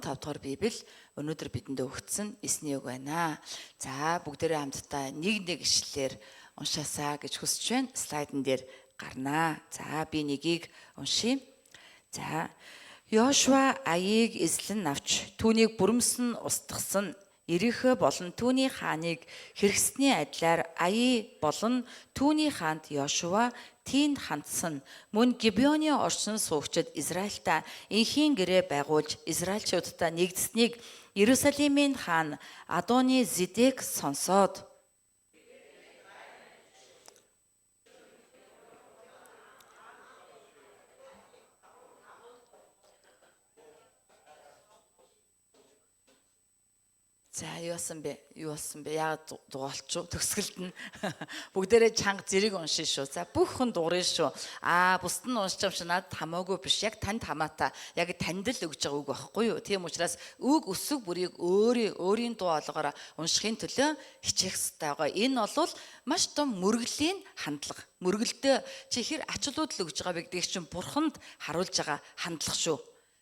15 дугаар Библи өнөөдөр бидэнд өгөгдсөн эзний үг байна. За, бүгдээрээ хамтдаа нэг нэг ишлэлээр уншаасаа гэж хүсэж байна. Слайдн дээр гарнаа. За, би нэгийг уншия. За, Йошуа Аийг эзлэн авч түүнийг бүрэмсэн устгасан. Ерихө болон түүний хааныг хэрэгсний адилаар Аи болон түүний хаанд Йошуа тийнд хандсан. Мөн Гибеоны орчин суугчид Израильтай энхийн гэрээ байгуулж Израильчуудтай нэгдсэнийг Иерусалимийн хаан Адони Зедек сонсоод За, юу болсон бэ? Юу болсон бэ? Яагаад дугаалчих? Төгсгөлд нь бүгдээрээ чанга зэрэг уншина шүү. За, бүх хүн дуурна шүү. Аа, бусд нь уншиж юм шиг надад хамаагүй биш. Яг танд хамаатай. Яг танд л өгж байгаа үг байхгүй юу? Тийм учраас үг өсөг бүрийг өөрийн өөрийн дуу хоолойгоор уншихын төлөө хичээх хэрэгтэй байгаа. Энэ бол маш том мөргөлийн хандлага. Мөргөлдөө чи хэр ачуулууд л өгж байгаа вэ гэдгийг чинь бурханд харуулж байгаа хандлага шүү.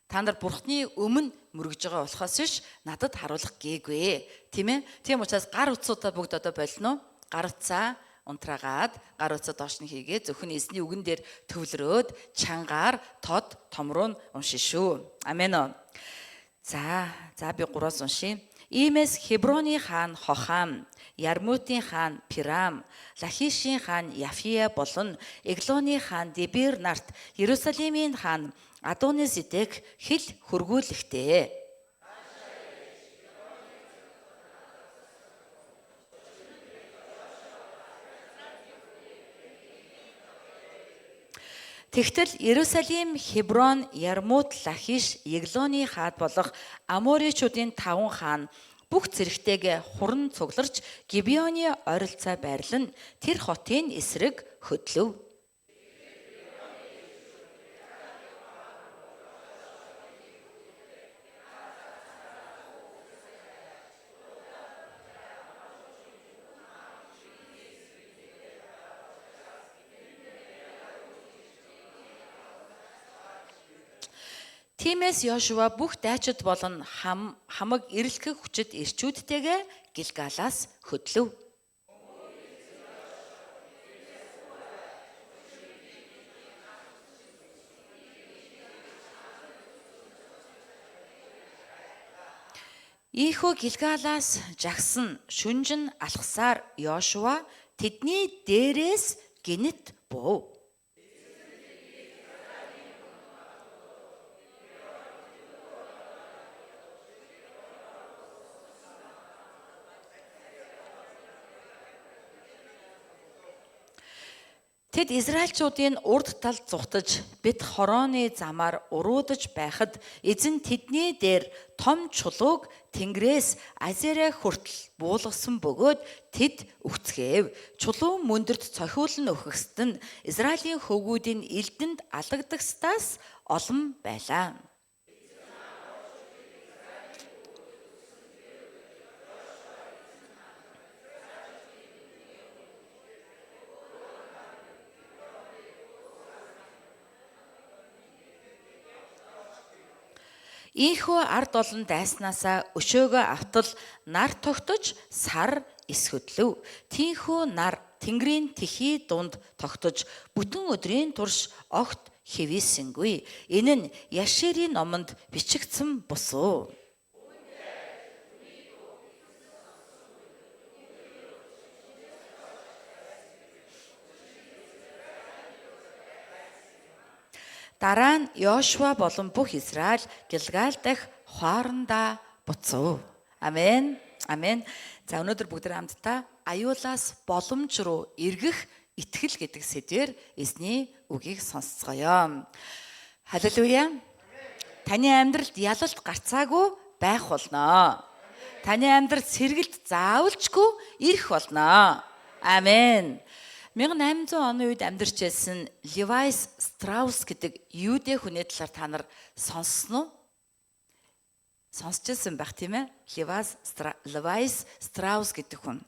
Та нар бурхны өмнө мөргөж байгаа болохоос биш надад харуулах гээгүй. Тийм ээ? Тийм учраас гар утсуудаа бүгд одоо болно. Гар утсаа унтраагаад гар утсаа доош нь хийгээ зөвхөн эзний үгэн дээр төвлөрөөд чангаар тод томруу уншина шүү. Амен үү? За, би 3-аас уншия. Иймээс Хеброны хаан Хохам, Ярмутын хаан Пирам, Лахишийн хаан Яфия болон Эглоны хаан Дебир нарт Иерусалимийн хаан Адонисидек хэл хөргүүлэхдээ. Тэгтэл Иерусалим, Хеброн, Ярмут, Лахиш, Еглоны хаад болох Аморичуудын 5 хаан бүх зэрэгтэйгээ хуран цугларч Гибеоны ойролцоо байрлан тэр хотын эсрэг хөдлөв. Тиймээс Йошуа бүх дайчид болон хамаг эрэлхэг хүчит эрчүүдтэйгээ Гилгалаас хөдлөв. Ийхүү Гилгалаас жагсан шүнжин алхасаар Йошуа тэдний дээрээс гинэт буув. Тэд Израильчуудын урд талд зугтаж бит хорооны замаар уруудаж байхад эзэн тэдний дээр том чулууг тэнгэрээс Азерэ хүртэл буулгасан бөгөөд тэд үхцгээв. Чулуун мөндөрт цохиулан өөхөсд нь Израилийн хөвгүүдийн элдэнд алагдагстаас олон байлаа. Ийхүү ард олон дайснаасаа өшөөгөө автал нар тогтож сар эсхөдлөв. Тийнхүү нар тэнгэрийн тэхий дунд тогтож бүтэн өдрийн турш огт хэвээсэнгүй. Энэ нь Яширийн номонд бичигдсэн бусуу. Дараа нь Йошуа болон бүх Израиль Гилгал дахь хоорондоо буцав. Амен. Амен. За, өнөөдөр бүгд хамтдаа аюулаас боломж руу эргэх итгэл гэдэг сэдвээр эзний үгийг сонсцгоё. Халелуя. Таны амьдралд ялалт гарцаагүй байх болно. Таны амьдралд сэргэлт заавалчгүй ирэх болно. Амен. 1800 оны үед амьдарч байсан Левайс Страус гэдэг юудэ хүний талаар та нар сонссон уу? Сонсч ирсэн байх, тийм ээ? Левайс Страус гэдэг хүн.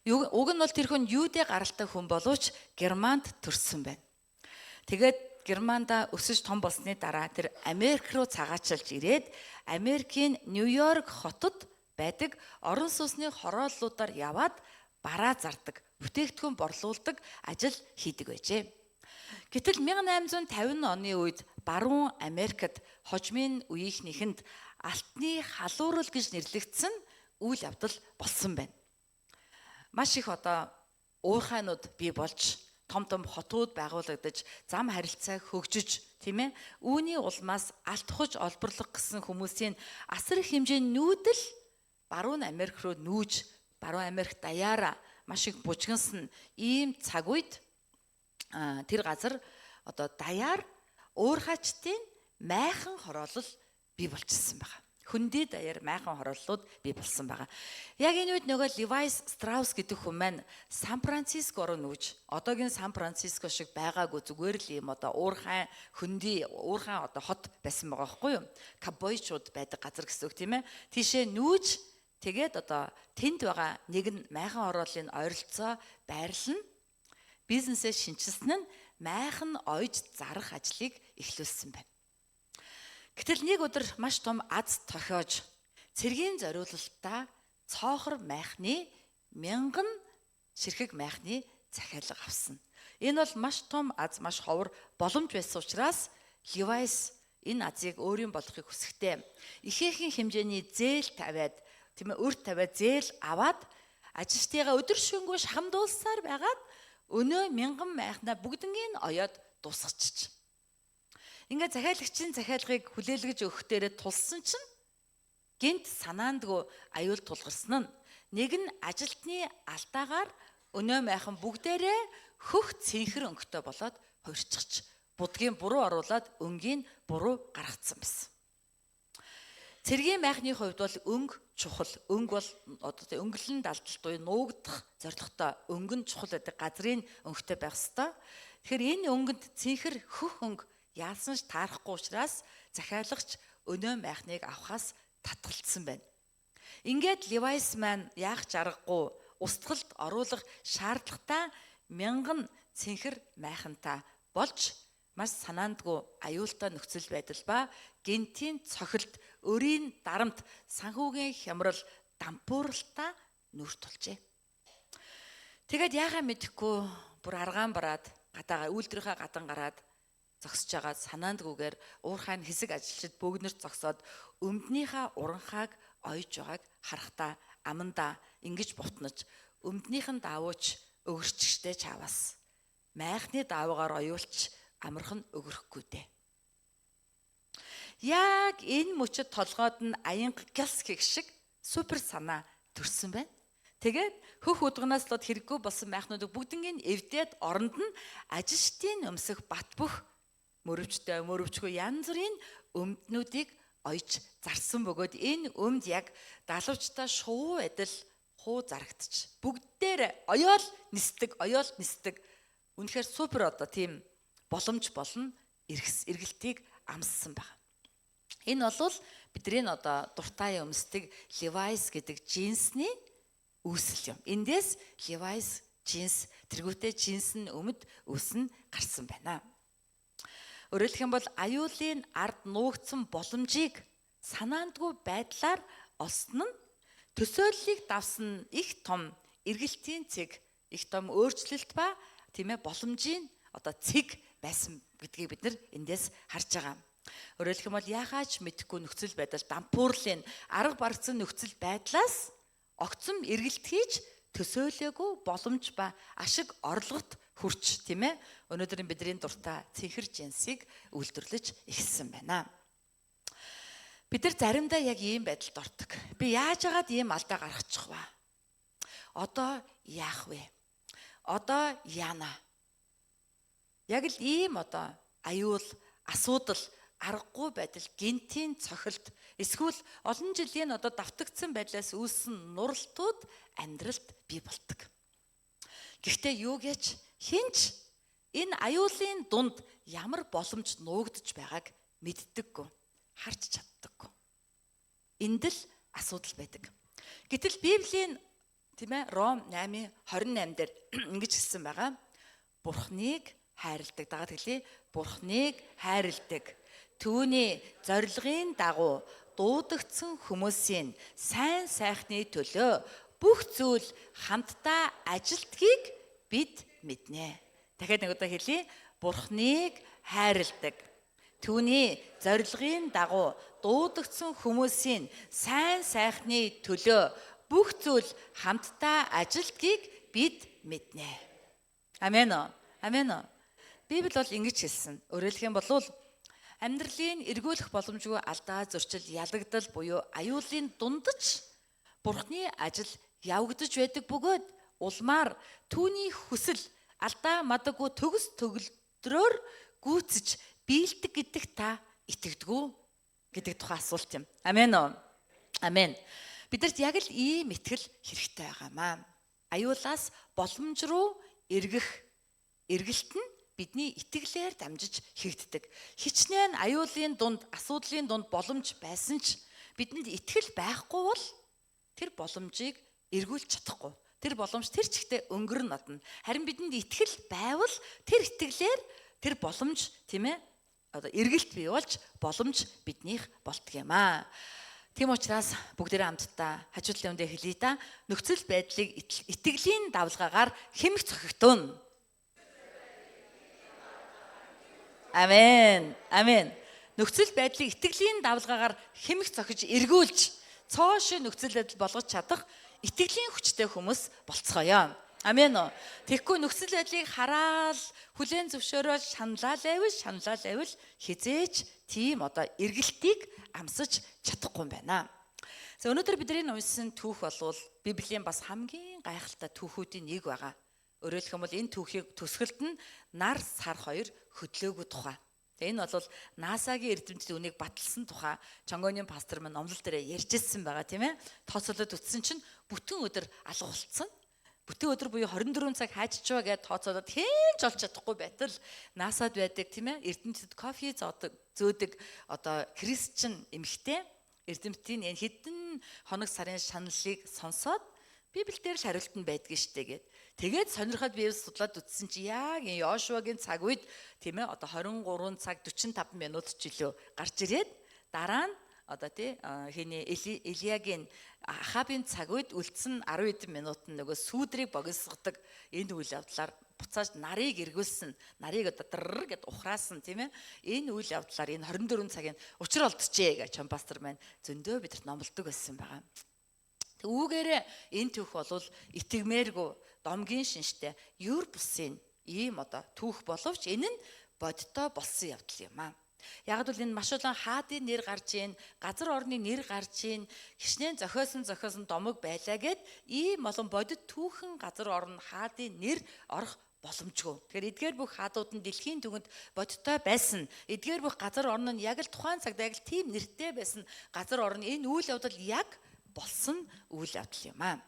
Уг нь бол тэр хүн юудэ гаралтай хүн боловч Германд төрсөн байна. Тэгээд Германда өсөж том болсны дараа тэр Америк руу цагаачилж ирээд Америкийн Нью-Йорк хотод байдаг орон сууцны хорооллуудаар яваад бараа зардаг, бүтээгдэхүүн борлуулдаг ажил хийдэг байжээ. Гэтэл 1850 оны үед Баруун Америкт хожмын үеийнхнийхэнд алтны халуурал гэж нэрлэгдсэн үйл явдал болсон байна. Маш их одоо уурхайнууд бий болж, том том хотууд байгуулагдаж, зам харилцаа хөгжиж, тийм ээ, үүний улмаас алт хож олборлох гэсэн хүмүүсийн асар их хэмжээний нүүдэл Баруун Америк руу нүүж, Баруун Америк даяараа маш их бужигнсан ийм цаг үед тэр газар одоо даяар уурхайчдын майхан хороолол бий болчихсон байгаа. Хөндий даяар майхан хорооллууд бий болсон байгаа. Яг энэ үед нөгөө Levi Strauss гэдэг хүн маань Сан Франциско руу нүүж, одоогийн Сан Франциско шиг байгаагүй, зүгээр л ийм одоо уурхай хөндий уурхай одоо хот байсан байгаа байхгүй юу? Ковбойчууд байдаг газар гэсэн үг, тийм ээ. Тийшээ нүүж, тэгээд одоо тэнд байгаа нэг нь майхан хорооллын ойролцоо байрлал нь бизнесээ шинчилсэн нь майхан ойж зарах ажлыг эхлүүлсэн байна. Гэтэл нэг өдөр маш том аз тохиож, цэргийн зориулалтаа цоохор майхны 1000 ширхэг майхны захиалга авсан. Энэ бол маш том аз, маш ховор боломж байсан учраас Levi's энэ азыг өөрийн болгохыг хүсэхдээ ихээхэн хэмжээний зээл тавиад, тийм ээ, өрт тавиад зээл аваад, ажилчдыгаа өдөр шөнөгүй шахамдуулсаар байгаад өнөө 1000 майхнаа бүгднгийн оёод дуусгачих. Ингээд захиалагчийн захиалгыг хүлээлгэж өгөх дээрээ тулсан чинь гэнэт санаандгүй аюул тулгарсан нь нэг нь ажилтны алдаагаар өнөө майхан бүгдээрээ хөх цэнхэр өнгөтэй болоод хувирчихж, будгийн буруу оруулаад өнгийн буруу гаргацсан байсан. Цэргийн майхны хувьд бол өнгө чухал. Өнгө бол одоо өнгөлөн далдалт буюу нуугдах зорилготой өнгө нь чухал байдаг. Газрын өнгөтэй байх ёстой. Тэгэхээр энэ өнгөнд цэнхэр хөх өнгө яалсан ч таарахгүй учраас захиалагч өнөө майхныг авахаас татгалцсан байна. Ингээд Levi's маань яах ч аргагүй устгалд оруулах шаардлагатай 1000 цэнхэр майхантай болж, маш санаандгүй аюултай нөхцөл байдал ба гэнэтийн цохилт, өрийн дарамт, санхүүгийн хямрал, дампууралтаа нүүр тулжээ. Тэгээд яахаа мэдэхгүй бүр аргаан бараад гадаа үйлдвэрийнхээ гадан гараад зогсож байгаа санаандгүйгээр уурхайн хэсэг ажилчид бөөгнөрт зогсоод өмднийхээ уранхааг ойж байгааг харахтаа амандаа ингэж бутнаж, өмднийхэн даавууч өгөрчгчтэй чаваас майхны даавуугаар оюулч амархан өгөрөхгүй дээ. Яг энэ мөчөд толгойд нь аянга гялс гэх шиг супер санаа төрсөн байна. Тэгээд хөх удганаас лод хэрэггүй болсон майхнуудыг бүгднийг эвдээд оронд нь ажилчдын өмсөх бат бөх мөрөвчтэй мөрөвчгүй янз бүрийн өмднүүдийг ойж зарсан бөгөөд энэ өмд яг далавчтай шувуу адил хуу зарагдчих. Бүгдээр оёол нисдэг, оёол нисдэг. Үнэхээр супер одоо тийм боломж болно эргэлтийг амссан байна. Энэ бол бидний одоо дуртай өмсдөг Levi's гэдэг джинсний үүсэл юм. Эндээс Levi's джинс, тэргүүтээ джинс нь өмд үүсэн гарсан байна. Өөрөөр хэлэх юм бол аюулын ард нуугдсан боломжийг санаандгүй байдлаар олсон нь төсөөллийг давсан их том эргэлтийн цэг, их том өөрчлөлт ба, тийм ээ, боломжийн одоо цэг байсан гэдгийг бид нар эндээс харж байгаа. Өөрөөр хэлэх юм бол яахаа ч мэдэхгүй нөхцөл байдал, дампуурлын арга баргацсан нөхцөл байдлаас огцом эргэлт хийж төсөөлөөгүй боломж ба ашиг орлогот хүрч, тийм ээ, өнөөдрийн бидний дуртай цэнхэр джинсийг үйлдвэрлэж эхэлсэн байна. Бид нар заримдаа яг ийм байдалд ордог. Би яаж яагаад ийм алдаа гаргачих вэ? Одоо яах вэ? Одоо яана? Яг л ийм одоо аюул, асуудал, аргагүй байдал, гэнэтийн цохилт эсвэл олон жилийн одоо давтагдсан байдлаас үүссэн нуралтууд амьдралд бий болдог. Гэхдээ юу гэж хэн ч энэ аюулын дунд ямар боломж нуугдж байгааг мэддэггүй, харж чаддаггүй. Энд л асуудал байдаг. Гэтэл Библийн, тийм ээ, Ром 8:28 дээр ингэж хэлсэн байгаа. Бурхныг хайрладаг. Дагаад хэлье. Бурхныг хайрладаг. Түүний зорилгын дагуу дуудагдсан хүмүүсийн сайн сайхны төлөө бүх зүйл хамтдаа ажилдгийг бид мэднэ. Дахиад нэг удаа хэлье. Бурхныг хайрладаг. Түүний зорилгын дагуу дуудагдсан хүмүүсийн сайн сайхны төлөө бүх зүйл хамтдаа ажилдгийг бид мэднэ. Амен үү? Амен үү? Библи бол ингэж хэлсэн. Өөрөөр хэлэх юм бол амьдралын эргүүлэх боломжгүй алдаа, зөрчил, ялагдал буюу аюулын дундаж Бурхны ажил явагдаж байдаг бөгөөд улмаар түүний хүсэл алдаа мадаггүй төгс төгөлдрөөр гүйцэж биелдэг гэдэг та итгэдэг үү гэдэг тухай асуулт юм. Амен үү? Амен. Бидэрт яг л ийм итгэл хэрэгтэй байгаамаа. Аюулаас боломж руу эргэх эргэлт нь бидний итгэлээр дамжиж хийгддэг. Хичнээн аюулын дунд, асуудлын дунд боломж байсан ч бидэнд итгэл байхгүй бол тэр боломжийг эргүүлж чадахгүй. Тэр боломж тэр чигтээ өнгөрөн одно. Харин бидэнд итгэл байвал тэр итгэлээр тэр боломж, тийм ээ, одоо эргэлт бий болж боломж биднийх болдго юм аа. Тийм учраас бүгдээрээ хамтдаа хажуудлын үндэ хэлье та. Нөхцөл байдлыг итгэлийн давлгаагаар хэмэх цохигдуун. Амен. Амен. Нөхцөл байдлыг итгэлийн давлгаагаар хэмэх цохиж эргүүлж цоо шин нөхцөл байдал болгож чадах итгэлийн хүчтэй хүмүүс болцгоё. Амен уу. Тэгэхгүй нөхцөл байдлыг хараал хүлээн зөвшөөрөөл шаналал байвал хизээч тийм одоо эргэлтийг амсаж чадахгүй юм байна. За өнөөдөр бидний уншсан түүх болвол Библийн бас хамгийн гайхалтай түүхүүдийн нэг байгаа. Өөрөөр хэлэх юм бол энэ түүхийг төсгөлд нь нар сар хоёр хөдлөөгүй тухай. Тэгээ энэ бол НАСА-гийн эрдэмтэд үнийг баталсан тухай Чонгоны пастор маань номлол дээр ярьж ирсэн байгаа, тийм ээ. Тооцоолоод үтсэн чинь бүтэн өдөр алга болцсон. Бүтэн өдөр буюу 24 цаг хайччихва гэдээ тооцоолоод хэнч олж чадахгүй байтал НАСА-д байдаг, тийм ээ. Эрдэмтэд кофе зөөдөг одоо христчин эмэгтэй эрдэмтдийн энэ хэдэн хоног сарын шаналлыг сонсоод Библиэлд л хариулт нь байдгийн штэ гэд. Тэгээд сонирхоод Библи судлаад үтсэн чи яг энэ Йошуагийн цаг үед, тийм ээ, одоо 23 цаг 45 минут ч илүү гарч ирээд дараа нь одоо тий хиний Илиягийн Ахабын цаг үед үлдсэн 10 хэдэн минут нь нөгөө сүүдрийг богиносгодог энэ үйл явдлаар буцааж нарыг эргүүлсэн, нарыг одоо дэр гэд ухраасан, тийм ээ. Энэ үйл явдлаар энэ 24 цагийн учир олдчихээ гэж чам пастор маань зөндөө бидэрт номлодог байсан байгаа. Тэг үүгээрээ энэ түүх бол итгэмээргүй домгийн шинжтэй юр бусын ийм одоо түүх боловч энэ нь бодиттой болсон явдал юм аа. Яг бол энэ маш олон хаадын нэр гарч ийн, газар орны нэр гарч ийн, хичнээн зохиосон домог байлаа гэд ийм олон бодит түүхэн газар орн хаадын нэр орох боломжгүй. Тэгэхээр эдгээр бүх хаадууд нь дэлхийн түвэнд бодиттой байсан. Эдгээр бүх газар орн нь яг л тухайн цагт яг л тийм нэртэй байсан газар орн энэ үйл явдал яг болсон үйл явдал юм аа.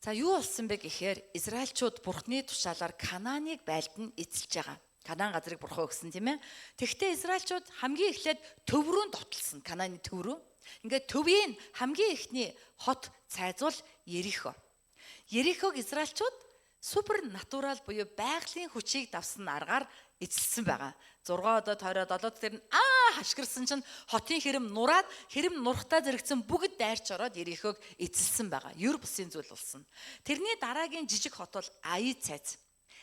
За юу болсон бэ гэхээр Израильчууд Бурхны тушаалаар Канааныг байлдан эзэлж байгаа. Канаан газрыг Бурхан өгсөн, тийм ээ. Тэгэхдээ Израильчууд хамгийн эхлээд төв рүү довтлсон. Канааны төв рүү. Ингээд төвийн хамгийн эхний хот цайзуул Ерихо. Ерихог Израильчууд супернатурал буюу байгалийн хүчийг давсан аргаар эзэлсэн байгаа. 6 одоо тойроо 7 дээр нь хашгирсан чинь хотын хэрэм нураад хэрэм нурахтаа зэрэгцэн бүгд дайрч ороод Ерихог эзэлсэн байгаа. Юр бусын зүйл болсон. Тэрний дараагийн жижиг хот бол Аи цайз.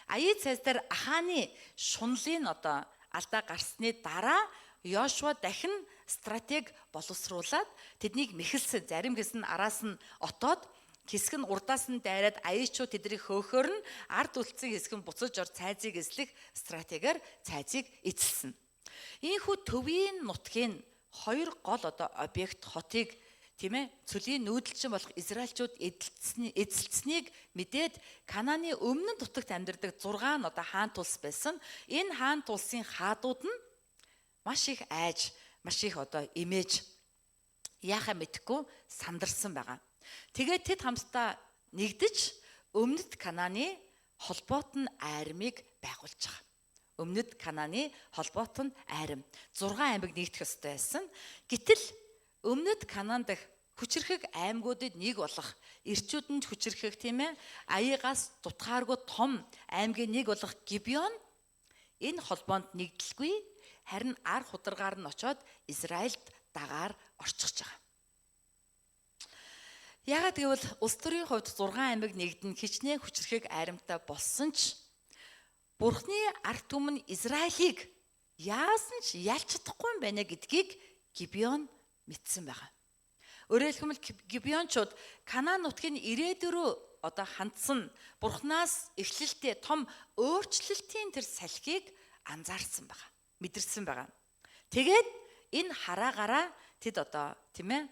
Аи цайз дээр Аханы шунлын одоо алдаа гарсны дараа Йошуа дахин стратеги боловсруулад тэднийг мэхэлсэн. Зарим хэсэг нь араас нь отоод хэсэг нь урдаас нь дайраад аяичуу тэднийг хөөхөр нь ард үлдсэн хэсэг нь буцаж ор цайзыг эзлэх стратегиар цайзыг эзэлсэн. Ийхүү төвийн нутгийн хоёр гол одоо объект хотыг, тийм ээ, цөлийн нүүдэлчин болох Израильчууд эзэлснийг мэдээд Канааны өмнө нутагт амьдардаг 6 одоо хаант улс байсан. Энэ хаант улсын хаадууд нь маш их айж, маш их одоо имэж яахаа мэдэхгүй сандарсан байгаа. Тэгээд тэд хамтдаа нэгдэж өмнөд Канааны холбоотон армийг байгуулж байгаа. Өмнөд Канааны холбоотон арми 6 аймаг нэгдэх ёстой байсан. Гэтэл өмнөд Канаан дахь хүчирхэг аймагуудад нэг болох эрчүүдэнд хүчирхэг, тийм ээ, аяагаас дутгааргүй том аймгийн нэг болох Гибеон энэ холбоонд нэгдэлгүй, харин ар хударгаар нь очоод Израильд дагаар орчихж байгаа. Яагаад гэвэл улс төрийн хувьд 6 аймаг нэгдэн хичнээн хүчрхэг айрамтай болсон ч Бурхны ард түмэн Израилийг яасан ч ялж чадахгүй юм байна гэдгийг Гибеон мэдсэн байгаа. Өөрөөр хэлбэл Гибеончууд Канаан нутгийн ирээдүй рүү одоо хандсан Бурханаас эхлэлтэй том өөрчлөлтийн тэр салхийг анзаарсан байгаа. Мэдэрсэн байгаа. Тэгээд энэ хараагаараа тэд одоо тийм ээ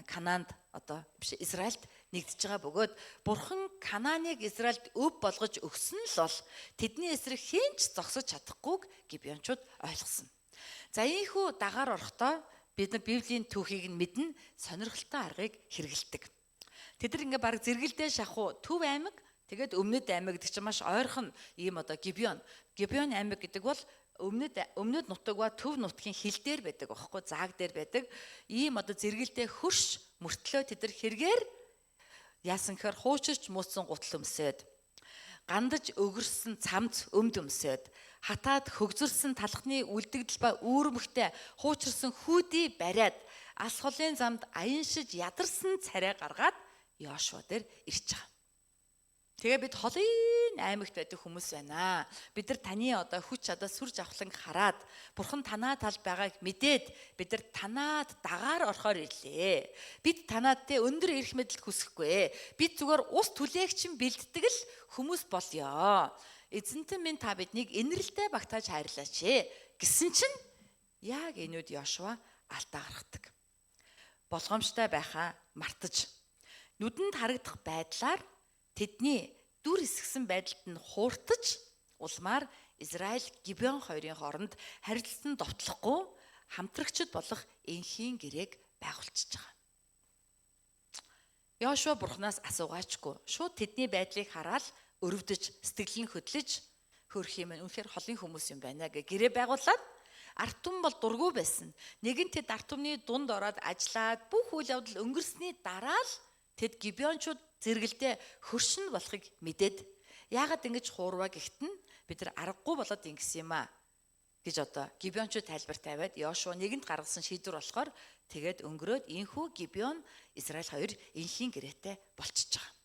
Канаанд одоо биш Израильд нэгдэж байгаа бөгөөд Бурхан Канааныг Израильд өв болгож өгсөн л бол тэдний эсрэг хэн ч зогсож чадахгүйг Гибеончууд ойлгосон. За ийхүү дагаар орохдоо бид нар Библийн түүхийг нь мэднэ, сонирхолтой аргыг хэрэглэдэг. Тэд нар ингээ баг зэрэгэлдээ шахуу Төв аймаг, тэгээд Өмнөд аймаг гэдэг чинь маш ойрхон ийм одоо Гибеон. Гибеон аймаг гэдэг бол өмнөд нутаг ба төв нутгийн хил дээр байдаг аахгүй, зааг дээр байдаг. Ийм одоо зэрэгэлдээ хөрш мөртлөө тэд нар хэрэгээр яасан гэхээр хуучирч мууцсан гутал өмсөөд, гандаж өгөрсөн цамц өмд өмсөөд, хатаад хөгзөрсөн талхны үлдэгдэл ба үүрмэгтэй хуучирсан хүүдий бариад алс холын замд аяншиж ядарсан царай гаргаад Йошуа дээр ирж байгаа. Тэгээ бид холын аймагт байдаг хүмүүс байна. Бид нар таны одоо хүч чадал сүр жавхлан хараад Бурхан танаа талд байгааг мэдээд бид нар танаад дагаар орохоор ирлээ. Бид танаад те өндөр эрх мэдэлд хүсэхгүй. Бид зүгээр ус түлээгчин бэлддэг л хүмүүс болёо. Эзэнтэн минь та биднийг инэрлтэй багтааж хайрлаач гэсэн чинь яг энэ үед Йошуа алдаа гаргадаг. Болгоомжтой байхаа мартаж нүдэнд харагдах байдлаар тэдний дүр эсгсэн байдалд нь хууртаж улмаар Израиль Гибеон хоёрын хооронд харилцан довтлохгүй хамтрагчд болох энхийн гэрээг байгуулчихж байгаа. Йошуа Бурханаас асуугаачгүй шууд тэдний байдлыг хараад өрөвдөж сэтгэл нь хөдлөж хөрх юм үнэхээр холын хүмүүс юм байна гэ гэрээ байгуулад ард түмэн бол дургүй байсан. Нэгэн тэд ард түмний дунд ороод ажиллаад бүх үйл явдал өнгөрсний дараа л тэд Гибеончууд зэрэгэлдээ хөршин болохыг мэдээд яагаад ингэж хуурваа гэхт нь бид нар аргагүй болоод ингэсэн юм а гэж одоо Гибеончууд тайлбар тавиад Йошуа нэгэнд гаргасан шийдвэр болохоор тэгээд өнгөрөөд энхүү Гибеон Израиль хоёр энхийн гэрээтэй болчихж байгаа.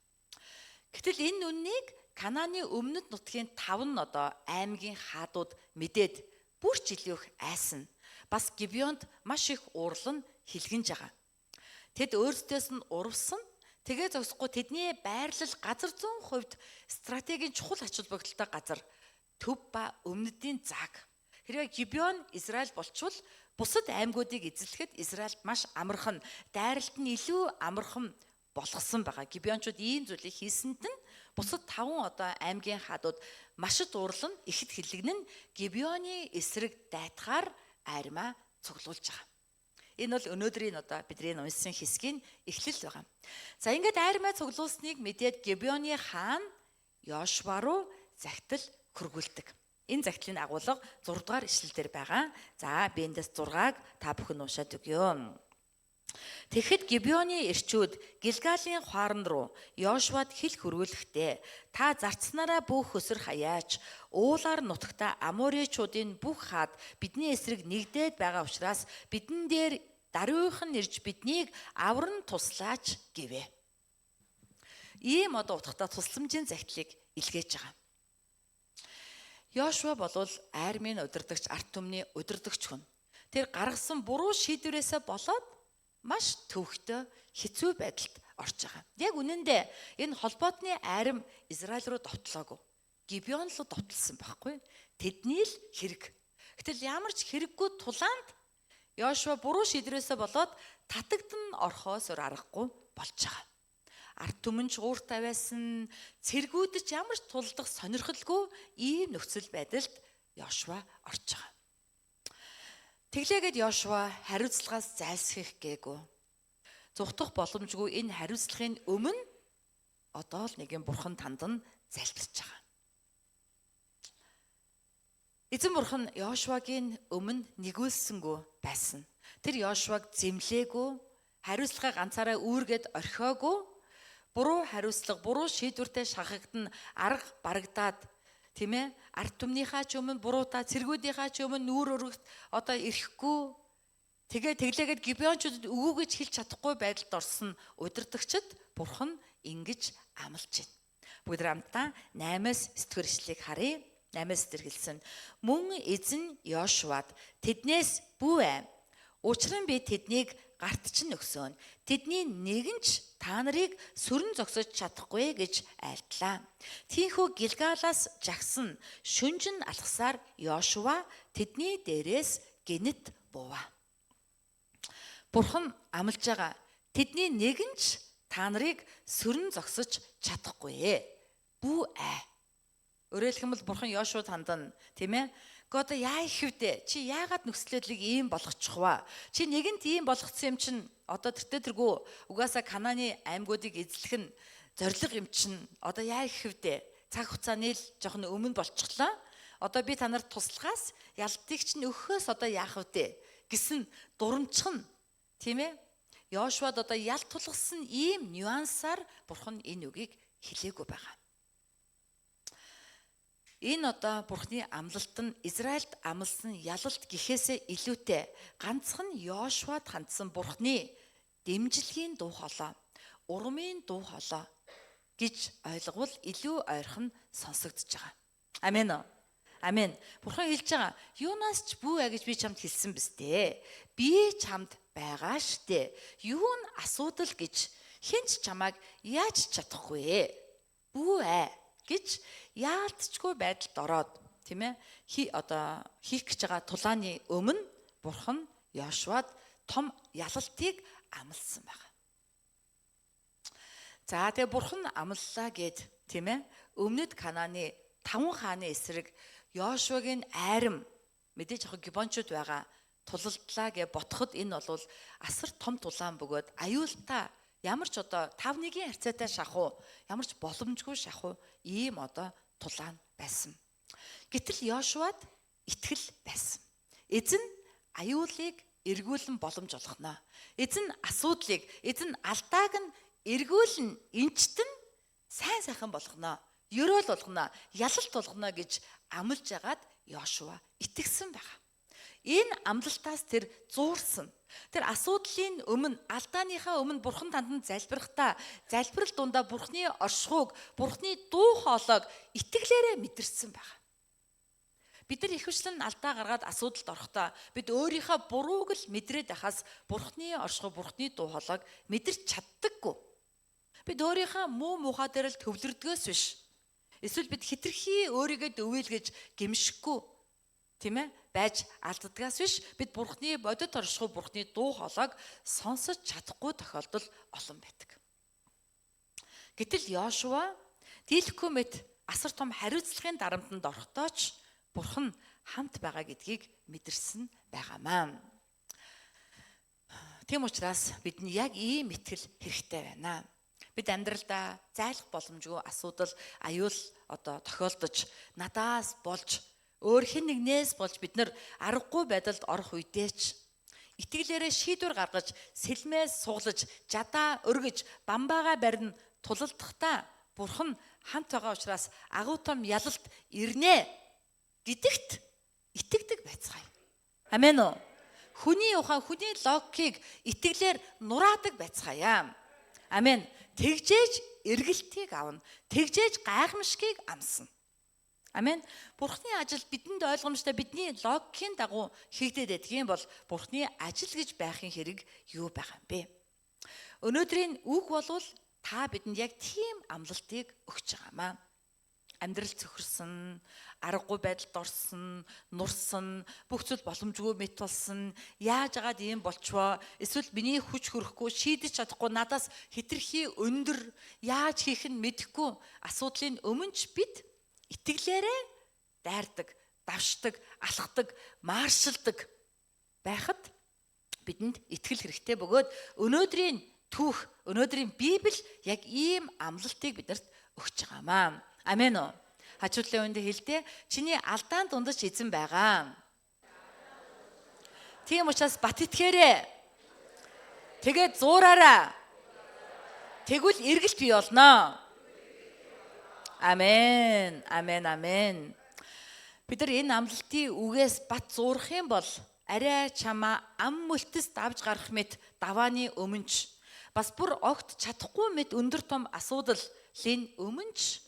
Гэтэл энэ үннийг Канааны өмнөд нутгийн 5 нь одоо аймгийн хаадууд мэдээд бүр ч илүү их айсан. Бас Гибеонд маш их уурлан хилгэнж байгаа. Тэд өөрсдөөс нь урвсан. Тэгээ зогсохгүй тэдний байрлал газар зүүн хувьд стратегийн чухал ач холбогдолтой газар төв ба өмнөдийн зааг. Хэрвээ Гибеон Израиль болчвол бусад аймагуудыг эзлэхэд Израильд маш амархан, дайралт нь илүү амархан болгосон байгаа. Гибеончууд ийм зүйлийг хийсэнд нь бусад 5 одоо аймгийн хаадууд машид уурлан ихэд хилэгнэн Гибеоны эсрэг дайтахаар армаа цуглуулж байгаа. Энэ бол өнөөдрийн одоо бидний уншсан хэсгийн эхлэл байгаа. За ингээд армаа цуглуулсныг мэдээд Гибеоны хаан Йошуа руу захидал хөргүүлдэг. Энэ захидлын агуулга 6 дугаар ишлэл дээр байгаа. За би эндээс 6-аг та бүхэн уншаад өгье. Тэгэхэд Гибеоны эрчүүд Гилгалийн хуаран руу Йошуад хэл хөргүүлэхдээ та зарцсанараа бүх хөсөр хаяач уулаар нутагта Аморичуудын бүх хаад бидний эсрэг нэгдээд байгаа учраас бидэн дээр даруйхан ирж биднийг авран туслаач гэвэ. Ийм одоо утгатай тусламжийн захидлыг илгээж байгаа. Йошуа болвол армийн удирдагч, ард түмний удирдагч хүн. Тэр гаргасан буруу шийдвэрээсээ болоод маш төвхтөө хэцүү байдалд орж байгаа. Яг үнэндээ энэ холбоотны арим Израиль руу довтлоогүй. Гибеон руу довтлсон байхгүй. Тэдний л хэрэг. Гэтэл ямар ч хэрэггүй тулаанд Йошуа буруу шийдвэрээсээ болоод татагдан орхоос өөр аргагүй болж байгаа. Ард түмэн ч ууртай байсан, цэргүүд ч ямар ч тулдах сонирхолгүй ийм нөхцөл байдалд Йошуа орж байгаа. Тэглээгээд Йошуа хариуцлагаас зайлсхийх гээгүй. Зүхтах боломжгүй энэ хариуцлагын өмнө одоо л нэгэн бурхан танд нь залбирч байгаа. Эзэн бурхан Йошуагийн өмнө нэгүүлсэнгүү байсан. Тэр Йошуаг зэмлээгүй, хариуцлагаа ганцаараа үүргээд орхиогүй, буруу хариуцлага, буруу шийдвэртэй шахагдан арга барагдаад Тийм ээ? Ард түмнийхээ ч өмнө буруутай, цэргүүдийнхээ ч өмнө нүүр өргөх одоо ирэхгүй. Тэгээ тэглээгээд гибеончуудад үгүй гэж хэлж чадахгүй байдалд орсон удирдагчид Бурхан ингэж амлаж байна. Бүгд хамтдаа 8-аас 9 дэх ишлэгийг харъя. 8-аас 9 хэлсэн. Мөн эзэн Йошуад тэднээс бүү ай. Учир нь би тэднийг гарт чинь өгсөн. Тэдний нэгэн ч та нарыг сүрэн зогсож чадахгүй гэж айлтлаа. Тийхүү Гилгалаас жагсан шүнжин алхасаар Йошуа тэдний дээрээс гинэт буваа. Бурхан амлаж байгаа. Тэдний нэгэн ч та нарыг сүрэн зогсож чадахгүй. Бүү ай. Өөрөөр хэлбэл Бурхан Йошуад хандана, тийм ээ? Гэхдээ одоо яа их вдэ? Чи яагаад нөхцөлөдлийг ийм болгочих вэ? Чи нэгэнт ийм болгоцсон юм чинь одоо тэртээ тэргүй угаасаа Канааны аймагуудыг эзлэх нь зориг юм чинь одоо яа их вдэ? Цаг хугацааны л жоохон өмнө болчихлоо. Одоо би та нарт туслахаас ялтыг чинь өгөхөөс одоо яах вдэ? Гэсэн дурамчхан, тийм ээ? Йошуад одоо ялт тулгасан ийм нюансаар Бурхан энэ үгийг хэлээгүй байгаа. Энэ одоо Бурхны амлалт нь Израильд амласан ялалт гэхээсээ илүүтэй ганцхан Йошуад хандсан Бурхны дэмжлэгийн дуу хоолой, урмын дуу хоолой гэж ойлговол илүү ойрхон сонсогдож байгаа. Амен үү? Амен. Бурхан хэлж байгаа, юунаас ч бүү аа гэж би чамд хэлсэн биз дээ. Би чамд байгаа штэ. Юу нь асуудал гэж хэн ч чамайг яаж чадахгүй. Бүү аа гэж яалтчгүй байдалд ороод, тийм ээ, одоо хийх гэж байгаа тулааны өмнө Бурхан Йошуад том ялалтыг амласан байна. За тэгээ Бурхан амлалаа гэд, тийм ээ, өмнөд Канааны 5 хааны эсрэг Йошуагийн айрам мэдээж яг гибончууд байгаа тулалдлаа гэж ботход энэ бол асар том тулаан бөгөөд аюултай, ямар ч одоо 5-1-ийн харьцаатай шахуу, ямар ч боломжгүй шахуу ийм одоо тулаан байсан. Гэтэл Йошуад итгэл байсан. Эзэн аюулыг эргүүлэн боломж олгоно. Эзэн асуудлыг, эзэн алдааг нь эргүүлэн энчтэн сайн сайхан болгоно. Ерөөл болгоно, ялалт болгоно гэж амлаж агаад Йошуа итгэсэн байгаа. Энэ амлалтаас тэр зуурсан. Тэр асуудлын өмнө, алдааныхаа өмнө Бурхан танд залбирахдаа залбирал дундаа Бурханы оршихуйг, Бурханы дуу хоолойг итгэлээрээ мэдэрсэн байгаа. Бид нар ихэвчлэн алдаа гаргаад асуудалд орохдоо бид өөрийнхөө бурууг л мэдрээд байхаас Бурханы оршихуй, Бурханы дуу хоолойг мэдэрч чаддаггүй. Бид өөрийнхөө муу муухай дээр л төвлөрдгөөс биш. Эсвэл бид хитрхи өөрийгөө дөвөөл гэж гэмшихгүй, тийм ээ, байж алддагаас биш бид Бурхны бодит оршихуй, Бурхны дуу хоолойг сонсож чадахгүй тохиолдол олон байдаг. Гэтэл Йошуа дийлэхгүй мэт асар том хариуцлагын дарамтанд орохдоо ч Бурхан хамт байгаа гэдгийг мэдэрсэн байгаамаа. Тийм учраас бидний яг ийм итгэл хэрэгтэй байна. Бид амьдралдаа зайлах боломжгүй асуудал, аюул одоо тохиолдож, надаас болж, өөр хэн нэгнээс болж бид нар аргагүй байдалд орох үедээ ч итгэлээрээ шийдвэр гаргаж, сэлмээ суглаж, жадаа өргөж, бамбаагаа барин тулалдахдаа Бурхан хамт байгаа учраас агуу том ялалт ирнэ гэдэгт итгэдэг байцгаая. Амен үү? Хүний ухаан, хүний логикийг итгэлээр нураадаг байцгаая. Амен. Тэгжээж эргэлтийг авна. Тэгжээж гайхамшигыг амсна. Амен. Бурхны ажил бидэнд ойлгомжтой бидний логикийн дагуу хийгдээд байдаг юм бол Бурхны ажил гэж байхын хэрэг юу байгаа юм бэ? Өнөөдрийн үг болвол та бидэнд яг тийм амлалтыг өгч байгаамаа. Амьдрал цөхөрсөн, аргагүй байдалд орсон, нурсан, бүх зүйл боломжгүй мэт болсон, яаж агаад ийм болчвоо, эсвэл миний хүч хөрөхгүй, шийдэж чадахгүй, надаас хитрхи өндөр, яаж хийх нь мэдэхгүй асуудлын өмнө ч бид итгэлээрээ дайрдаг, давшдаг, алхдаг, маршилдаг байхад бидэнд итгэл хэрэгтэй бөгөөд өнөөдрийн түүх, өнөөдрийн Библи яг ийм амлалтыг биднэрт өгч байгаамаа. Амен үү? Хажуудлын үндэ хэлдэ, чиний алдаан дундаж эзэн байгаа. Тийм учраас бат итгээрэй. Тэгээд зуураараа. Тэгвэл эргэлт бий болно. Амен. Амен, амен. Бид нар энэ амлалтын үгээс бат зуурах юм бол арай чамаа ам мөлтөс давж гарах мэт давааны өмнөч бас бүр огт чадахгүй мэт өндөр том асуудлын өмнөч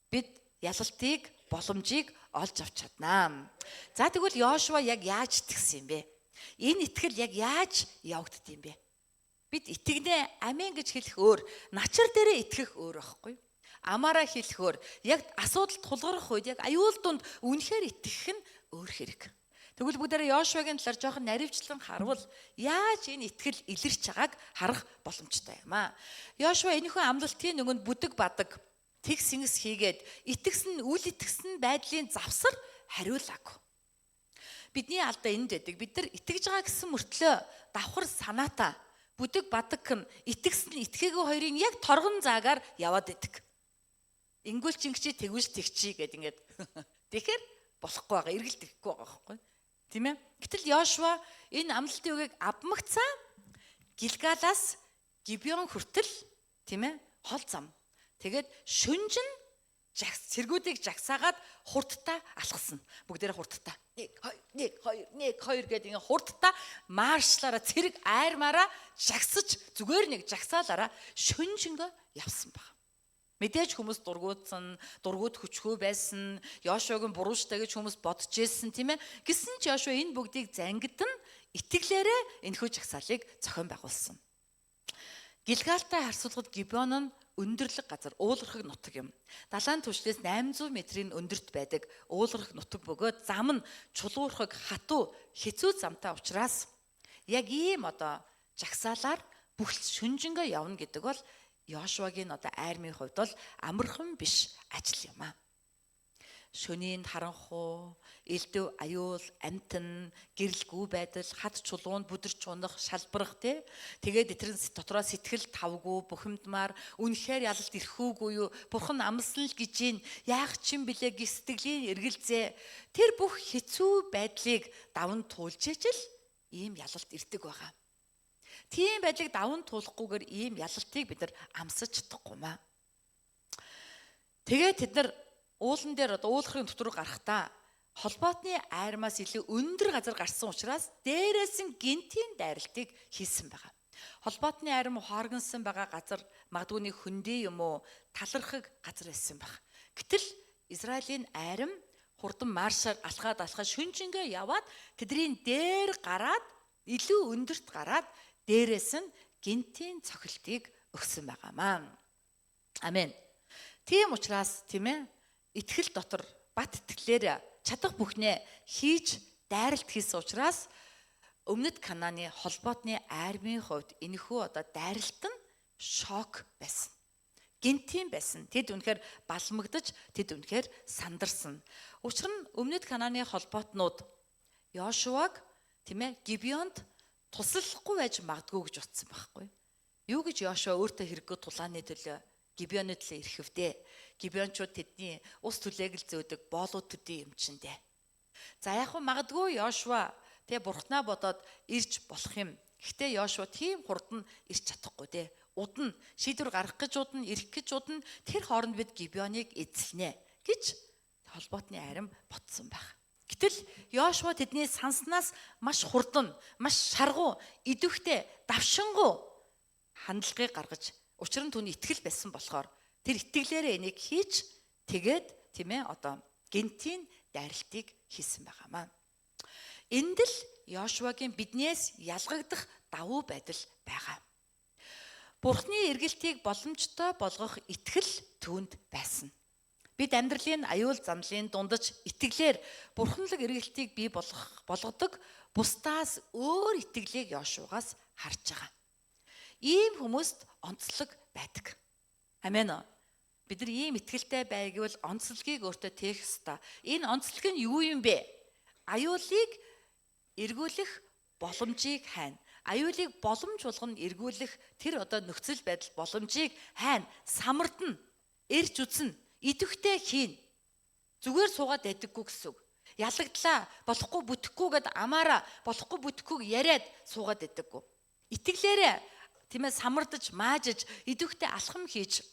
бид ялалтыг, боломжийг олж авч чаднаа. За, тэгвэл Йошуа яг яаж итгэсэн юм бэ? Энэ итгэл яг яаж явагдд юм бэ? Бид итгэнэ, амен гэж хэлэх өөр, начар дээрээ итгэх өөр байхгүй юу? Амаараа хэлэх өөр, яг асуудал тулгарх үед, яг аюул дунд үнэхээр итгэх нь өөр хэрэг. Тэгвэл бүгдээрээ Йошуагийн талаар жоохон наривчлан харвал яаж энэ итгэл илэрч байгааг харах боломжтой юм аа. Йошуа энэхүү амлалтын нөгөөнд бүдэг бадаг тэгс ингэс хийгээд итгэсэн, үл итгэсэн байдлын завсар хариулаагүй. Бидний алдаа энд байдаг. Бид нар итгэж байгаа гэсэн мөртлөө давхар санаатай бүдэг бадаг нь итгэсэн, итгээгүй хоёрын яг торгон заагаар яваад байдаг. Ингүүл ч ингэчи, тэгвэл тэгчи гэд ингээд. Тэгэхээр болохгүй байгаа, эргэлт ирэхгүй байгаа байхгүй. Тийм ээ? Гэтэл Йошуа энэ амлалтын үгийг авмагцаа Гилгалаас Гибеон хүртэл, тийм ээ, хол зам. Тэгээд шүнжин цэргүүдийг жагсаагаад хурдтай алхсан. Бүгдээрээ хурдтай. 1 2 1 2 1 2 гэдэг ингээ хурдтай маршлаараа цэрэг айрмаараа жагсаж, зүгээр нэг жагсаалаараа шүнжэнгөө явсан баг. Мэдээж хүмүүс дургуутсан, дургуут хүчгүй байсан, Йошуагийн бурууштай гэж хүмүүс бодож ирсэн, тийм ээ. Гэсэн ч Йошуа энэ бүгдийг зангидан итгэлээрээ энэхүү жагсаалыг зохион байгуулсан. Гилгалтай харьцуулахад Гибеон нь өндөрлөг газар, уулархаг нутаг юм. Далайн түвшнээс 800 метрийн өндөрт байдаг уулархаг нутаг бөгөөд зам нь чулуурхаг, хатуу, хэцүү замтай учраас яг ийм одоо жагсаалаар бүх шүнжэнгөө явна гэдэг бол Йошуагийн одоо армийн хувьд бол амархан биш ажил юм аа. Шөнийн харанхуу, элдв аюул, амтан, гэрэлгүй байдал, хад чулуунд бүдэрч унах, шалбарах те. Тэгээд этрэн дотроо сэтгэл тавгүй, бухимдмаар, үнэхээр ялалт ирэхүүгүй юу? Бурхан амлсан л гэж ийн, яах ч юм бэлээ гих сэтгэлийн эргэлзээ. Тэр бүх хэцүү байдлыг даван туулж ижил ийм ялалт ирдэг байгаа. Тийм байдлыг даван туулахгүйгээр ийм ялалтыг бид нар амсаж чадахгүй маа. Тэгээд тэд нар уулан дээр одоо уулахын дотор гарахдаа холбоотны айрмаас илүү өндөр газар гарсан учраас дээрээс нь гинтийн дайралтыг хийсэн байгаа. Холбоотны айрам хооргонсон байгаа газар магадгүй нэг хөндий юм уу, талархаг газар байсан баг. Гэтэл Израилийн айрам хурдан маршаар алхаад алхаад шүнжингээ яваад тэдний дээр гараад, илүү өндөрт гараад дээрээс нь гинтийн цохилтыг өгсөн байгаамаа. Амен. Тийм учраас, тийм ээ, итгэл дотор бат итгэлээр чадах бүхнээ хийж дайралт хийсэн учраас Өмнөд Канааны холбоотны армийн хувьд энэхүү одоо дайралт нь шок байсан. Гинтийн байсан. Тэд үнэхээр балмагдаж, тэд үнэхээр сандарсан. Учир нь Өмнөд Канааны холбоотнууд Йошуаг, тийм ээ, Гибеонд туслахгүй байж магадгүй гэж утсан байхгүй. Юу гэж Йошуа өөртөө хэрэггүй тулааны төлөө Гибеоны төлөө ирэх вдэ? Гибеончууд тэдний ус түлээг л зөөдөг боолууд төдий юм чинь дээ. За, яг хөө магадгүй Йошуа тэгээ бурхнаа бодоод ирж болох юм. Гэхдээ Йошуа тийм хурдан ирж чадахгүй дээ. Удна, шийдвэр гаргах гэж удна, ирэх гэж удна. Тэр хооронд бид Гибеоныг эзэлнэ гэж холбоотны арим ботсон байх. Гэтэл Йошуа тэдний санснаас маш хурдан, маш шаргуу, идэвхтэй, давшингуу хандлагыг гаргаж, учир нь түүний итгэл байсан болохоор тэр итгэлээрээ энийг хийж, тэгээд, тийм ээ, одоо гинтийн дайралтыг хийсэн байгаамаа. Энд л Йошуагийн биднээс ялгагдах давуу байдал байгаа. Бурхны эргэлтийг боломжтой болгох итгэл түүнд байсан. Бид амьдралын аюул замлын дундаж итгэлээр бурханлаг эргэлтийг бий болгох болгодог бусдаас өөр итгэлийг Йошуагаас харж байгаа. Ийм хүмүүст онцлог байдаг. Амен. Бид нар ийм итгэлтэй байгвал онцлогийг өөртөө тээх ёстой. Энэ онцлог нь юу юм бэ? Аюулыг эргүүлэх боломжийг хайна. Аюулыг боломж болгоно эргүүлэх тэр одоо нөхцөл байдал боломжийг хайна, самардна, эрж үзнэ, идэвхтэй хийн. Зүгээр суугаад байдаггүй гэсэн үг. Ялагдлаа, болохгүй бүтэхгүй гэд амаараа болохгүй бүтэхгүйг яриад суугаад байдаггүй. Итгэлээрээ, тийм ээ, самардаж, маажиж, идэвхтэй алхам хийж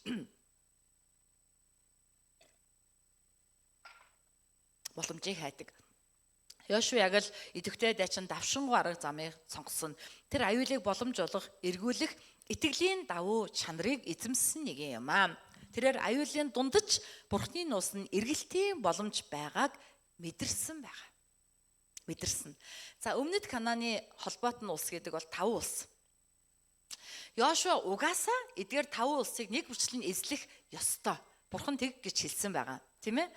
Боломжийг хайдаг. Йошуа яг л идэвхтэй дайчин давшингуй арга замыг сонгосон. Тэр аюулыг боломж олох, эргүүлэх итгэлийн давуу чанарыг эзэмссэн нэг юм аа. Тэрээр аюулын дундаж Бурхны нууц нь эргэлтийн боломж байгааг мэдэрсэн байгаа. Мэдэрсэн. За, өмнөд Канааны холбоот нь улс гэдэг бол 5 улс. Йошуа угаасаа эдгээр 5 улсыг нэг бүрчлэн эзлэх ёстой. Бурхан тэг гэж хэлсэн байгаа. Тийм ээ?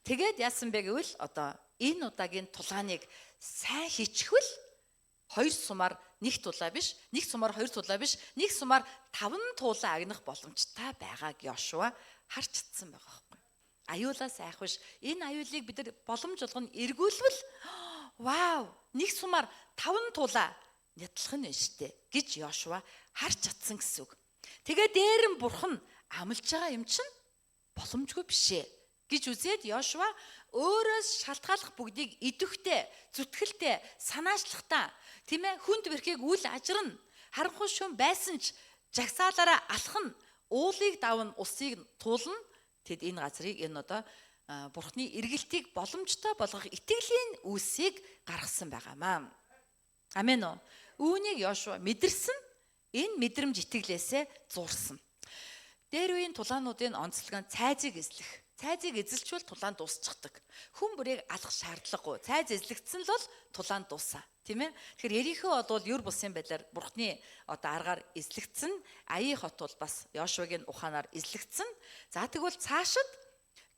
Тэгээд яасан бэ гэвэл одоо энэ удаагийн тулааныг сайн хийчихвэл хоёр сумаар нэг тулаа биш, нэг сумаар хоёр тулаа биш, нэг сумаар 5 тулаа агнах боломжтой байгааг Йошуа харж чадсан байгаа байхгүй. Аюулаас айх биш. Энэ аюулыг бид нар боломж болгоно эргүүлвэл вау, нэг сумаар 5 тулаа нядлах нь штэ гэж Йошуа харж чадсан гэсэн үг. Тэгээ дээр нь бурхан амлаж байгаа юм чинь боломжгүй биш ээ гэж үзээд Йошуа өөрөөс шалтгааллах бүгдийг идэвхтэй, зүтгэлтэй, санаачлахтаа, тийм ээ, хүнд бэрхийг үл ажирна. Харанхуй шөн байсан ч жагсаалаараа алхна, уулыг давна, усыг туулна. Тэд энэ газрыг энэ одоо бурхны эргэлтийг боломжтой болгох итгэлийн үйлсийг гаргасан байгаамаа. Амен уу? Үүнийг Йошуа мэдэрсэн. Энэ мэдрэмж итгэлээсээ зурсан. Дээр үеийн тулаануудын онцлог нь цайзыг эзлэх. Цайзыг эзэлчвэл тулаан дуусчихдаг. Хүн бүрийг алах шаардлагагүй. Цайз эзлэгдсэн л бол тулаан дуусаа. Тийм ээ? Тэгэхээр Ерихо бол юр бусын байдлаар бурхны одоо аргаар эзлэгдсэн. Аяи хот бол бас Йошуагийн ухаанаар эзлэгдсэн. За, тэгвэл цаашид